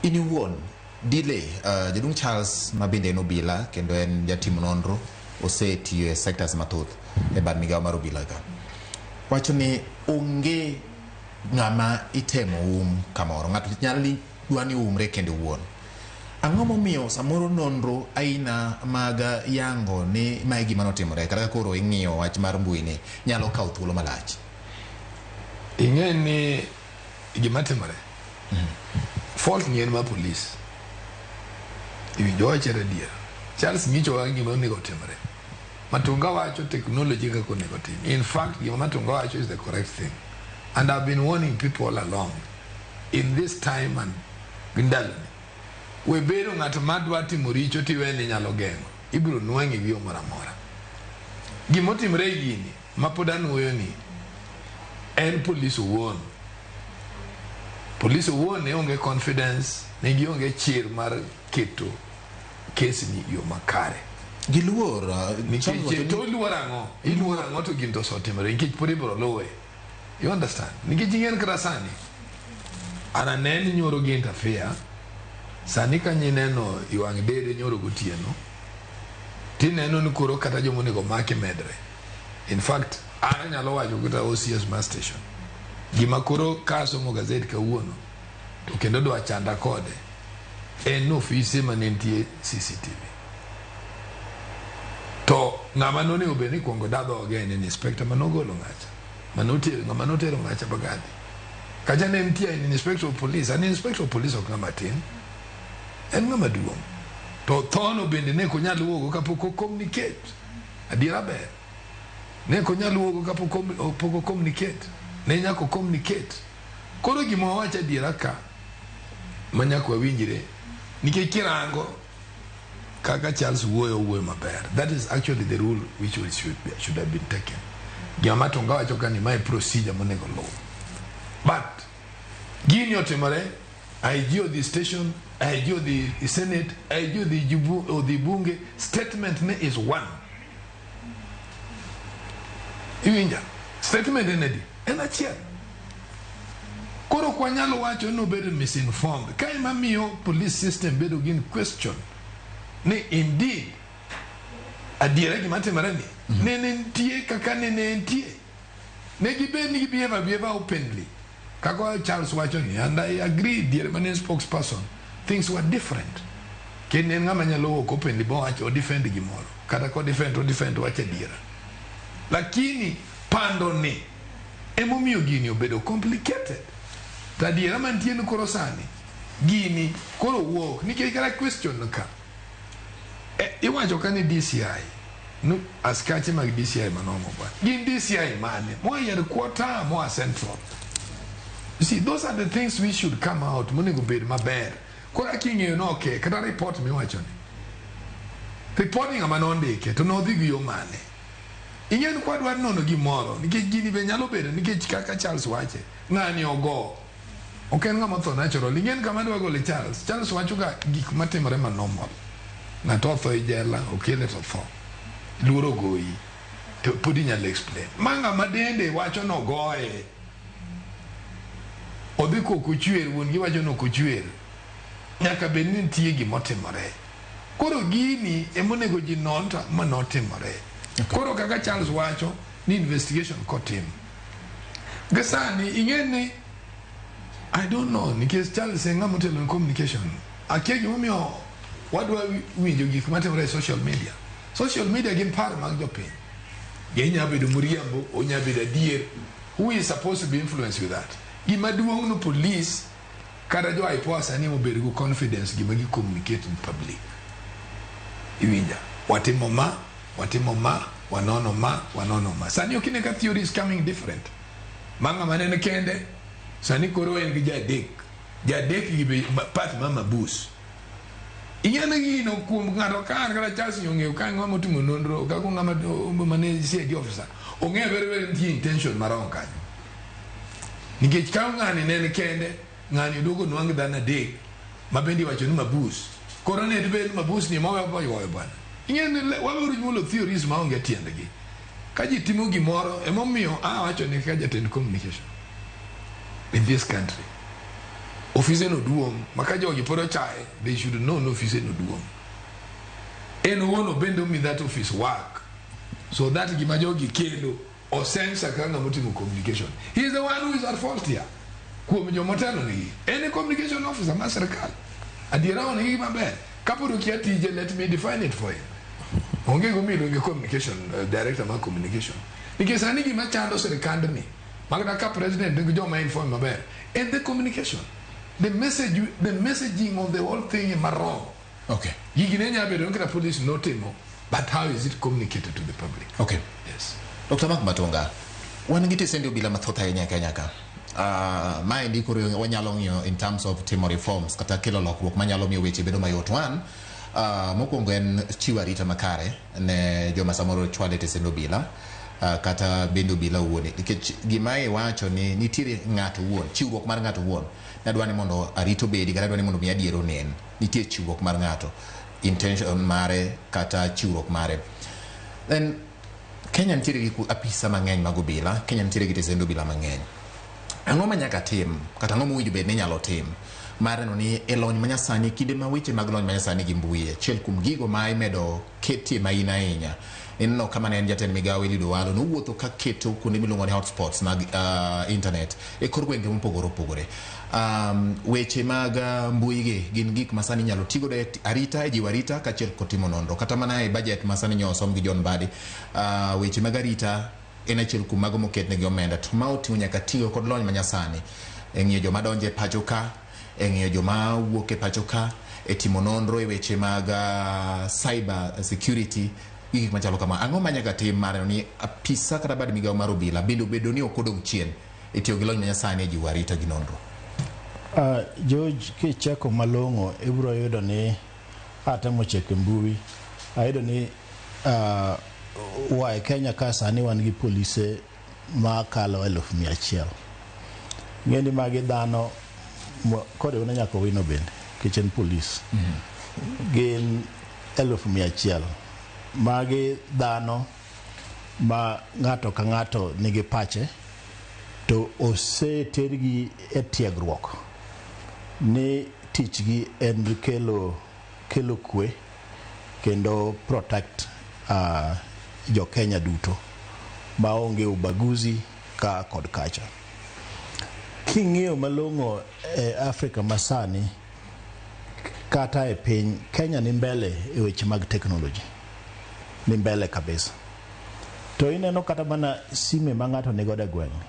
In iwuon, delay, jaduong' Charles ma bende en obila kendo en jatim nonro osetiyo e sectors mathoth e bad migawo mar obila ka. Wacho ni onge ng'ama itemo um kamoro. Ng'ato nyalo ni dwa ni oumre kende owuon. Ang'o momiyo samoro nonro aina mag yango ni mae gima notimore kata ka koro ing'iyo wach mar mbui ni nyalo kawo thuolo malach? Ing'e ni gima timore, fault ni en mar police. Iwinjo wachere adier. Charles nyichowa gima onego otimre. Matunga wacho technology kaka onego otim. In fact, gima Matunga wacho is the correct thing. And I've been warning people all along. In this time and ndaloni, we bedo ng'at madwa timo richo tiwe ni nyalo geng'o. Ibiro nwang'i gi yo moro amora. Gimotimre e gini, ma pod anuoyo ni, en police owuon. Police owuon ne onge confidence, ne gionge chir mar keto case ni yo makare. Giluor. Nikech to iluor ang'o? Iluor ang'o to gini to osetimore nikech pod ibiro luwe. You understand? Nikech ing'en kata sani, an aneni nyoro gi interfere, sani ka nyineno i wang' dede nyoro gotieno, tineno ni koro kata joma onego maki medre. In fact, an anyalo wacho kata OCS mar station. Gima koro kasomo gazet kawuono, to kendo dwa chanda kode, en ni ofise mane nitie CCTV. To ng'ama nonego bed ni kuongo da dhoge en inspector manogolo ng'acha. Manotero ng'ama notero ng'acha Bagadi. Kacha ne nitie an inspector of police, an inspector of police ok ng'ama tin. En ng'ama duong'. To thono bende ne ok onyal wuogo kapok o communicate. Adiera ber. Ne ok onyal wuogo kapok pok o communicate. Ne nyaka o communicate. Koro gima wawacho adiera ka, ma nyaka wawinjre, nikech kirango kaka Charles wuoyo wuoyo maber. That is actually the rule which we should have been taken. Gima Matunga wacho ka ni mae procedure monego luw. But gini otimore, IG odhi station, IG odhi Senate, IG odhi bunge, statement ne is one. Iwinja? Statement en adi? En achiel. Koro ok wanyalo wacho ni obedo misinformed. Ka ema miyo police system bedo gi in question ni indeed adiera gima timore ni nene nitie kaka nene entie. Ne gibed ni gibehave abehave openly. Kaka Charles wacho ni, and I agree diere mane en spokesperson, things were different. Kendo en ng'ama nyalo wuok openly bowacho o defend gimoro. Kata ko defend to defend wach adiera. Lakini pando ni emomiyo gini obedo complicated. To adiera mantie ni koro sani gini koro wuok nikech kata question ka iwacho ka ni DCI no askache mag DCI manomo bwana gin DCI mane moa headquarter moa central. You see, those are the things we should come out monego bed maber. Koro king'eyo no okay, kata report miwacho ni. Report ni ng'ama nondike to nodhi gi yo mane? Ing'e ni kwadwa nono gimoro nikech gini be nyalo bedo nikech kaka Charles wache ng'ani ogo ok en ng'ama otho natural. Ing'e ni kama adwa gole Charles, Charles wacho ga gik matimore ma normal. Ng'ato otho e jela, okele to tho. Luoro ogoyi. To pod inyalo explain. Ma ng'ama dende wacho nogoye. Odhi kok ochwer, wuon gi wacho ni ok ochwer. Nyaka bed ni nitie gimotimore. Koro gini emonego ji non to ang'o manotimore. Koro kaka Charles wacho ni investigation kotim. Gi sani ing'e ni I don't know nikech Charles en ng'ama otelo ne communication. Akia gimomiyo wadwa winjo gik matimore e social media. Social media gin paro mag jopiny. Ginya bedo moriambo, onya bedo adier. Who is supposed to be influenced with that? Gima duong' no police kata jo IPOA sani mobedo go confidence gima gi communicate in public. Iwinja? Watimo ma, watimo ma, wanono ma, wanono ma. Sani ok ine ka theory is coming different. Ma ng'ama ne en kende, sani koro en gi jadek. Jadek gi be part ma mabus. Ing'e ni gino kuom ng'ato ka an kata Charles ong'eyo ka ng'ama otimo nonro kaka ng'ama mane CID officer ong'eyo very well nitie intention marong kanyo. Nikech ka ng'ani ne en kende, ng'ani oduogo nwang' dhano adek ma bende iwacho ni mabus. Koro ne dibed ni mabus ni ema oywayo bwana. Ing'e ni waweuru nyuolo theories maonge tiendgi. Ka ji timo gimoro, emomiyo awacho ni kaka jatend communication in this country, ofise no duong' ma ka jogi pod ochaye, they should know ni ofise no duong'. En owuon obende omi that office work so that gima jogi kelo osensa kaka ng'ama otimo communication. He is the one who is at fault here. Kuom jomotelo nigi. En e communication officer mar sirkal. Adiera onegi maber. Kapod okia tije, let me define it for him. Onge gomiyo iluonge communication, director mar communication. Nikech sani gima chando sirkandni, makata ka president nigi joma inform maber, en the communication. The message, the messaging of the whole thing ema wrong. Okay. Gigi ne nyalo bedo ni kata police notimo, but how is it communicated to the public? Okay. Yes. Dr. Mark Matonga, wan gi tesende obila mathoth ahinya e Kenya ka. Maendi koro wanyalo ng'iyo in terms of timo reforms kata kelo lokruok manyalo miyo weche bedo mayot. One, mokwongo en chiwo arita makare ne joma samoro chwale tesend obila kata bende obila owuon. Nikech gima iwacho ni nitiere ng'ato owuon, chiwruok mar ng'ato owuon. Nadwa ni mondo arita obedi kata adwa ni mondo mi adiera onen. Nitie chiwruok mar ng'ato, intention mare kata chiwruok mare. Then Kenya nitiere gi apisa mang'eny mag obila, Kenya nitiere gi tesend obila mang'eny. Ang'o ma nyaka tim kata ang'o mowinjo bed ni inyalo tim mar neno ni e lony manyasani kinde ma weche mag lony manyasani gi mbui achiel kuom gigo ma imedo ketie maina ahinya. Ineno kama ne en jatend migawo Eliud Owalo nowuotho ka keto kuonde miluongo ni hotspots mag internet e kor gwenge mopogore opogore. Weche mag mbui gi gin gik ma sani inyalo tigodo e arita e jiwo arita kaachiel kod timo nonro. Kata mana e budget ma sani nyo osom gi John Mbadi, weche mag arita en achiel kuom mago moketnegi omenda to ma oting'o nyaka tiyo kod lony manyasani e ng'iyo joma donjo e pacho ka, e ng'iyo joma wuok e pacho ka, e timo nonro e weche mag cyber security gi gik machalo kama. Ang'o ma nyaka tim mar neno ni apisa kata bad migawo mar obila bende obedo ni ok odong' chien e tiyo gi lony manyasani e jiwo arita gi nonro? George, kicheko malong'o ibiro yudo ni atemo cheko e mbui, ayudo ni wa e Kenya ka sani wan gi polise makalo 100,000. Ing'e ni magi dhano koriwne nyaka Owino bende, nikech en polis. Gin 100,000. Magi dhano ma ng'ato ka ng'ato nigi pache to osetergi e tiegruok ni tichgi en kelo kwe kendo protect jo Kenya duto maonge ubaguzi ka kod kacha. King'iyo malong'o e Afrika masani kata e piny Kenya ni mbele e weche mag technology, ni mbele kabisa. To ineno kata mana sime ma ng'ato nigodo e gweng'.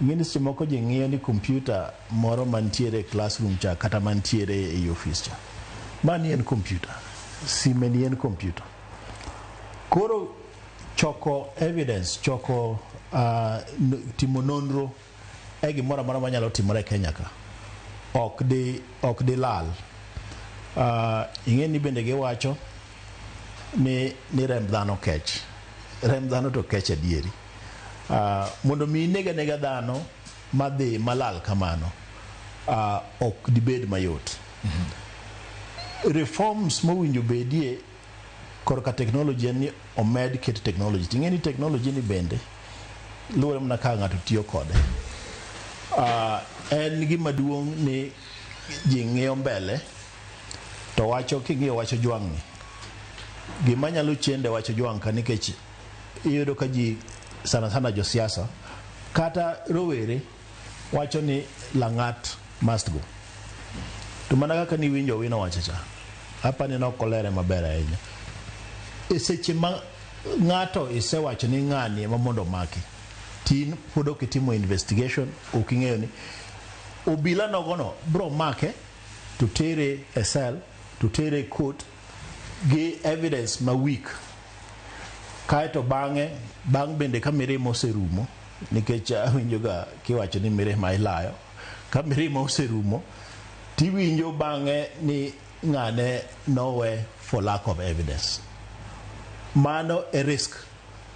Ing'e ni seche moko ji ng'iyo ni kompyuta moro mantiere e classroom cha kata mantiere ei ofis cha. Mani en kompyuta, sime ni en kompyuta. Koro choko evidence, choko timo nonro e gimoro amora manyalo timore e Kenya ka ok di ok di lal. Ing'e ni bende giwacho ni ni remb dhano kech. Remb dhano to kech adieri. Mondo mi ineg anega dhano madhi malal kamano ok dibed mayot. Reforms mowinjo bedie korka technology en ni omed ket technology. Ting'e ni technology ni bende luwore mana kaka ng'ato tiyo kode. En gima duong' ni ji ng'iyo mbele to wacho king'iyo wach Ojwang' ni gima nyalo chende wach Ojwang' ka nikech iyudo ka ji sana sana josiasa kata rowere wacho ni Lang'at must go. To mana kaka niwinjo Owino wacho cha, apani ne ok olere maber ahinya. E seche ma ng'ato isewacho ni ng'ani ema mondo omaki, tin pod ok itimo investigation, ok ing'eyo ni obila nogono bro make to tere e cell to tere e court gi evidence ma weak. Kaeto bang'e, bang' bende ka mirima oserumo, nikech awinjo ga kiwacho ni mirima ilayo, ka mirima oserumo, tiwinjo bang'e ni ng'ane nowe for lack of evidence. Mano e risk.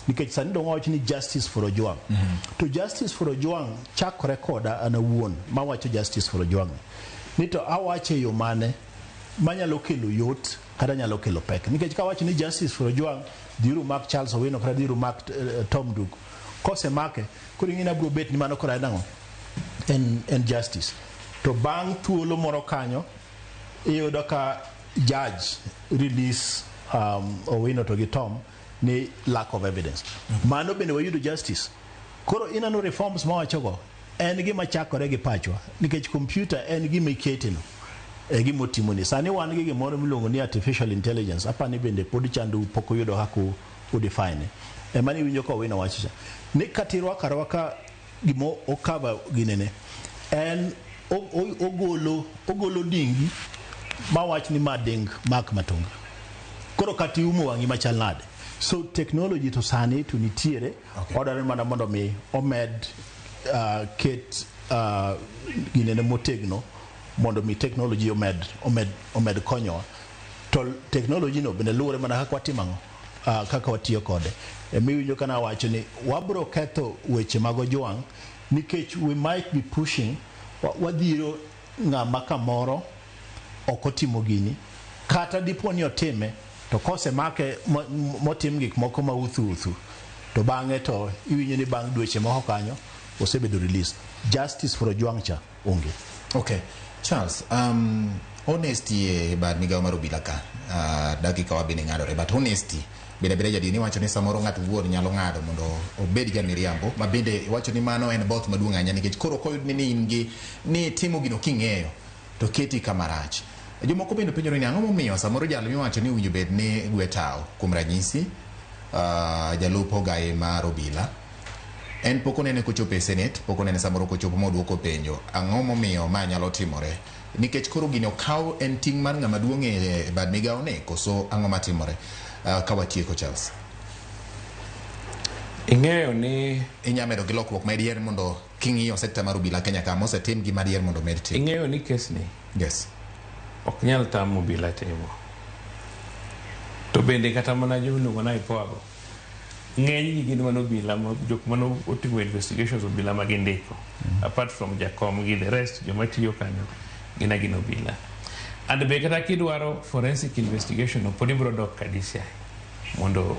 Nikech sani dong wawacho ni justice for Ojwang. To justice for Ojwang chakore koda an awuon mawacho justice for Ojwang. Ni to awache e yo mane manyalo kelo yot kata nyalo kelo pek. Nikech kawacho ni justice for Ojwang, dhiuru mak Charles Owino kata dhiuru mak Tom Duke. Kosemake, koro ing'e ni abiro bet ni mano koro en ang'o? En justice. To bang' thuolo moro kanyo, iyudo ka judge release Owino to gi Tom ni lack of evidence. Mano bende wayudo justice. Koro ineno reforms mawachogo en gima chakore gi pachwa nikech computer en gima iketeno e gima otimoni. Sani wan gi gimoro miluongo ni artificial intelligence, apani bende pod chandou pok uyudo kaka u define. Ema ni iwinjo ka Owino wacho cha ni kata irwako arwaka gima okava ginene en ogolo dingi mawach ni ma ding Mark Matonga. Koro kata iumo wang'i machal nade. So technology to sani to nitiere, okay. Odwaro mana mondo mi omed ket ginene motegno mondo mi technology omed konyowa. To technology no bende luwore mana kaka watimo ang'o, kaka watiyo kode. Emiwinjo kana wacho ni wabro ketho weche mag Ojwang' nikech we might be pushing wadhiro ng'ama kamoro ok otimo gini kata dipo ni otime to kosemake motim gik moko ma uthu uthu to bang'e to iwinjo ni bang' dweche moko kanyo osebedo release. Justice for Ojwang' cha onge. Okay. Charles, honesty e bad migawo mar obila ka, dakika wa bende ng'adore, but honesty bende abeda jadier iwacho ni samoro ng'ato wuon nyalo ng'ado mondo obed jamiriambo, ma bende iwacho ni mano en both maduong' ahinya nikech koro koyud ni in gi ni timo gino king'eyo to keti kama rach. Jomoko bende penjore ni ang'o momiyo samoro jal miwacho ni owinjo bed ni gwe tawo, kuom ranyisi jalup ogaye mar obila en pok onene kochopo e senate, pok onene samoro kochopo moduoko penjo ang'o momiyo ma nyalo timore nikech koro gini okaw en ting' mar ng'ama duong' e bad migawo ni koso ang'o matimore? Ka watieko Charles. Ing'eyo ni inya medo gi lokruok ma diher mondo king'iyo sekta mar obila Kenya ka mosetim gima diher mondo med tim. Ing'eyo ni kes ni yes ok nyal tamo obila timo. To bende kata mana joluongo na IPOA go ng'eny gi gin mana obila jok mane otimo investigations obila ma gindiko. Apart from jakom gi the rest joma tiyo kanyo gin agina obila. And be kata kidwaro forensic investigation no pod ibiro dok ka DCI mondo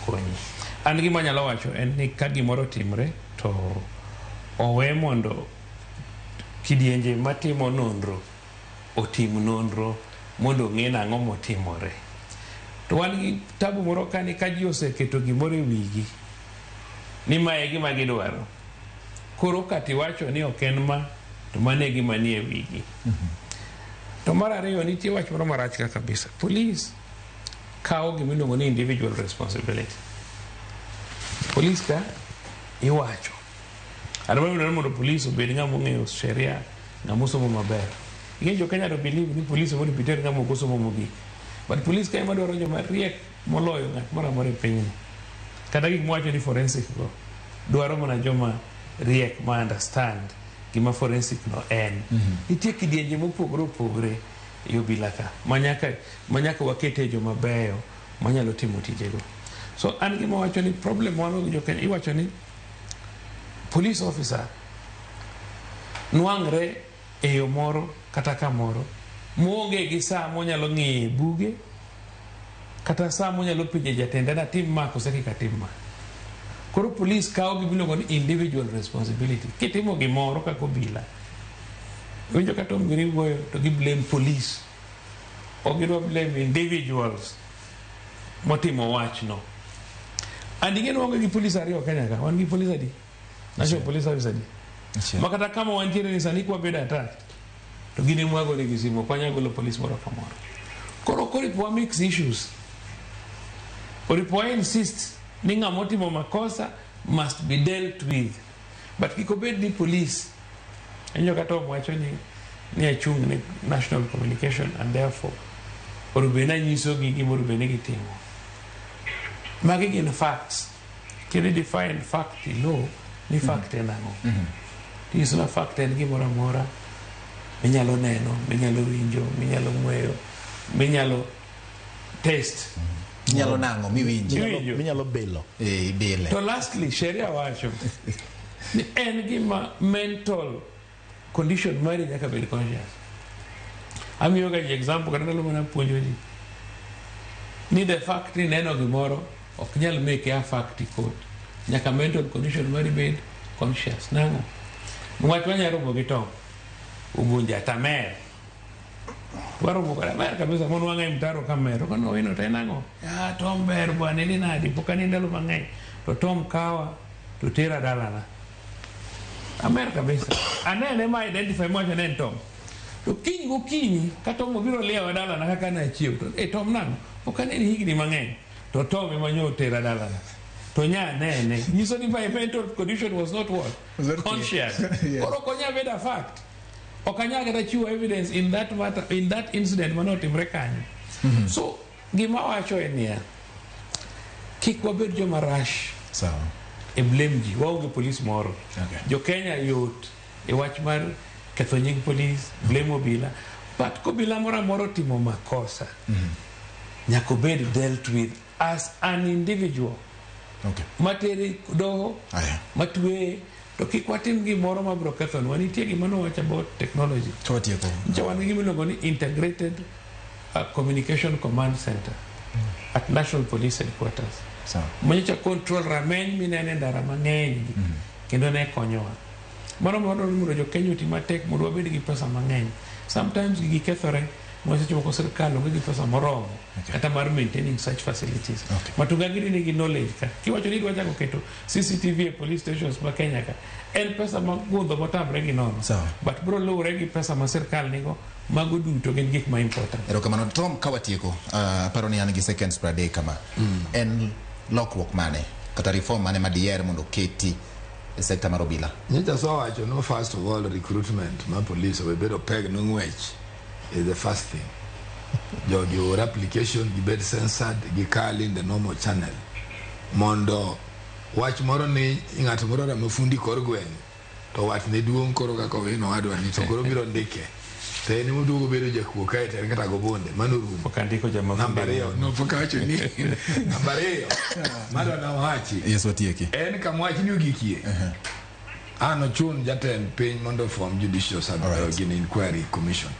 konyi. An gima anyalo wacho en ni ka gimoro timre to owe mondo kidienje matimo nonro otim nonro mondo ong'e nang'o motimore. To wan gi tabu moro ka ni ka ji oseketo gimoro e wigi ni mae e gima gidwaro, koro katiwacho ni ok en ma to mano e gima nie wigi. To mar ariyo nitie wach moro marach ka kabisa. Police kawo gima iluongo ni individual responsibility. Police ka iwacho. Adwaro ni mondo police obed ng'ama ong'eyo sheria, ng'ama osomo maber. Ing'e jo Kenya to believe ni police mondo biter ng'ama ok osomo mogik. But police ka ema dwaro joma riek moloyo ng'at moro amora e pinyni. Kata gik mwacho ni forensic go dwaro mana joma riek ma understand gima forensic no en. Nitie kidienje mopogore opogore e obila ka manyaka wakete joma beyo manyalo timo tijego. So an gima wacho ni problem wan gi jo Kenya iwacho ni police officer nwang're e yo moro kata kamoro moonge gi saa monyalo ng'iye buge kata saa monyalo penje jatende natim ma kose kik atim ma. Koro police kawo gimiluongo ni individual responsibility. Kitimo gimoro kaka obila, winjo kata Tom wuoyo to gi blame police. Ok gidwa blame individuals motimo wachno. And ing'e ni waonge gi police ariyo Kenya ka, wan gi police adi? National Police Service adi? Ma kata kama wantiere ni sani kwabedo attacked to gin ema wagone simu, ok wanyal golo police moro ka moro. Koro oripo wa mix issues. Oripo wa insist ni ng'ama otimo makosa must be dealt with. But kik obed ni police. Injo kata Tom wacho ni achung' ne national communication and therefore onego bed ni anyisogi gima onego bed ni gitimo. Magi gin facts. Kendo define fact in law ni fact en ang'o. Tinyiso na fact en gimoro amora minyalo neno, minyalo winjo, minyalo ng'weyo, minyalo taste. Inyalo nang'o miwinjo. Iwinjo. Minyalo bilo. Eh, ibile. To lastly, sheria wacho ni en gima mental condition mari nyaka bed conscious. Amiyo ga ji example kata ndalo mana puonjo ji ni the fact ni neno gimoro ok nyal make a fact e court. Nyaka mental condition mari bed conscious. Nang'o? Niwach wanya romo gi Tom Ugunja tamer. Waromo kode amer kabisa mon wang'e mtaro ka mer. Kono wino to en ang'o? Ah, Tom ber bwana ini nadi pok ani ndalo mang'eny. To Tom kawa to tera dalana. Amer kabisa. Anene ma identify mwacho ne en Tom. To kiny gokinyi ka Tom obiro liewa dalana kaka nachiew to e Tom nang'o? Pok aneni higni mang'eny. To Tom ema nyo otera dalana. To nya nene. Nyiso ni my mental condition was not what? Was not clear. Conscious. Yes. Koro ok onyal bedo a fact. Ok anyal kata chiwo evidence in that matter, in that incident mane otimre kanyo. So gima wacho en niya, kik wabed joma rush Sawa. e blame ji. Waonge police moro. Okay. Jo Kenya yot e wach mar ketho nying police, blame obila. But kobila moro amora otimo makosa, nyaka obed dealt with as an individual. Okay. Matere doho, Aya. matweye, to kik watim gimoro mabiro kethonwa. Nitie gima nowacho about technology. To watieko. Nyicha wan gi gima iluongo ni integrated communication command center at National Police Headquarters. Sawa. Manyocha control rameny minene e ndara mang'eny gi kendo ne konyowa. Mano mondo mondo jo Kenya oti matek mondo wabed gi pesa mang'eny. Sometimes gigi kethore ma seche moko sirkal onge gi pesa moromo kata mar maintaining such facilities. Okay. Matunga gini nigi knowledge ka. Kiwacho ni idwa chako keto CCTV e police stations ma Kenya ka, en pesa mogundho motamre gi nono. Sawa. But bro luwore gi pesa ma sirkal nigo, mago duto gin gik ma important. Erokamano Tom, ka watieko, aparo ni an gi seconds 30 kama. En lokruok mane kata reform mane madiher mondo oketi e sekta mar obila? Nyocha asewacho no first of all recruitment mar police owe bedo peg no ng'wech is the first thing. Jogi or application gibed censored gikal in the normal channel mondo wach moro ni ng'at moro ramo fundi kor gweng' to watne duong' koro kaka Owino owadwa ni to koro biro ndike to en emoduogo bedo jakuo kae to en kata gobonde mano rumo. Pok andiko jama Namba ariyo no pok awacho ni namba ariyo madwa nawachi Yes, watieki. en kama wachni ogikie an ochun jatend piny mondo form judicial sub Alright. gini inquiry commission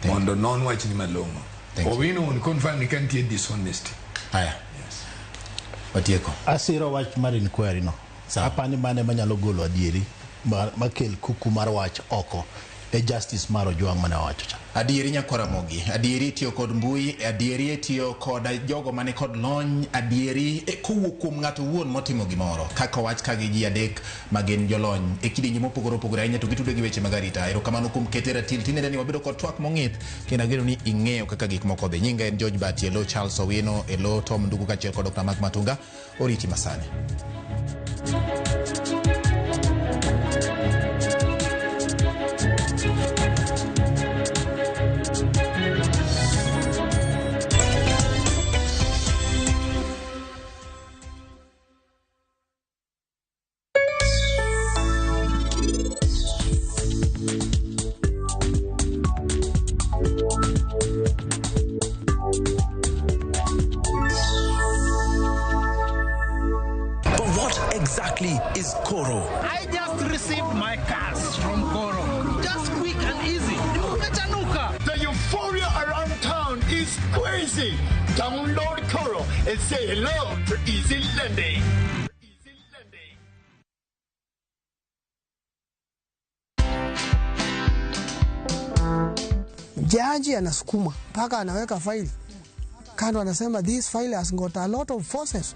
mondo non wachni malong'o. Thank you. Owino on confirm ni ka nitie dishonesty. Haya. Watieko. Asiro wach mar inquiry no. Sawa. Apani mane manyalo golo adieri makel kuku mar wach oko e justice mar Ojwang' mane owacho cha. Adieri nyakwar Ramogi, adieri tiyo kod mbui, adieri tiyo kod jogo mane kod lony, adieri kowuok kuom ng'ato owuon motimo gimoro. Kaka owach ka gi ji adek ma gin jolony e kidienje mopogore opogore ahinya to gitudo gi weche mag arita. Erokamano kuom kete ratil tinende ni wabedo kod twak mong'ith kendo ageno ni ing'eyo kaka gik moko dhi. Nyinga en George Bati, elo Charles Owino, elo Tom Ndugu kaachiel kod Dr. Mark Matunga. Oriti masani. exactly is Koro? I just received my cash from Koro. Just quick and easy. Nimechanuka. The euphoria around town is crazy. Download Koro and say hello to easy lending. Jaji anasukuma mpaka anaweka faili kando, anasema this file has got a lot of forces.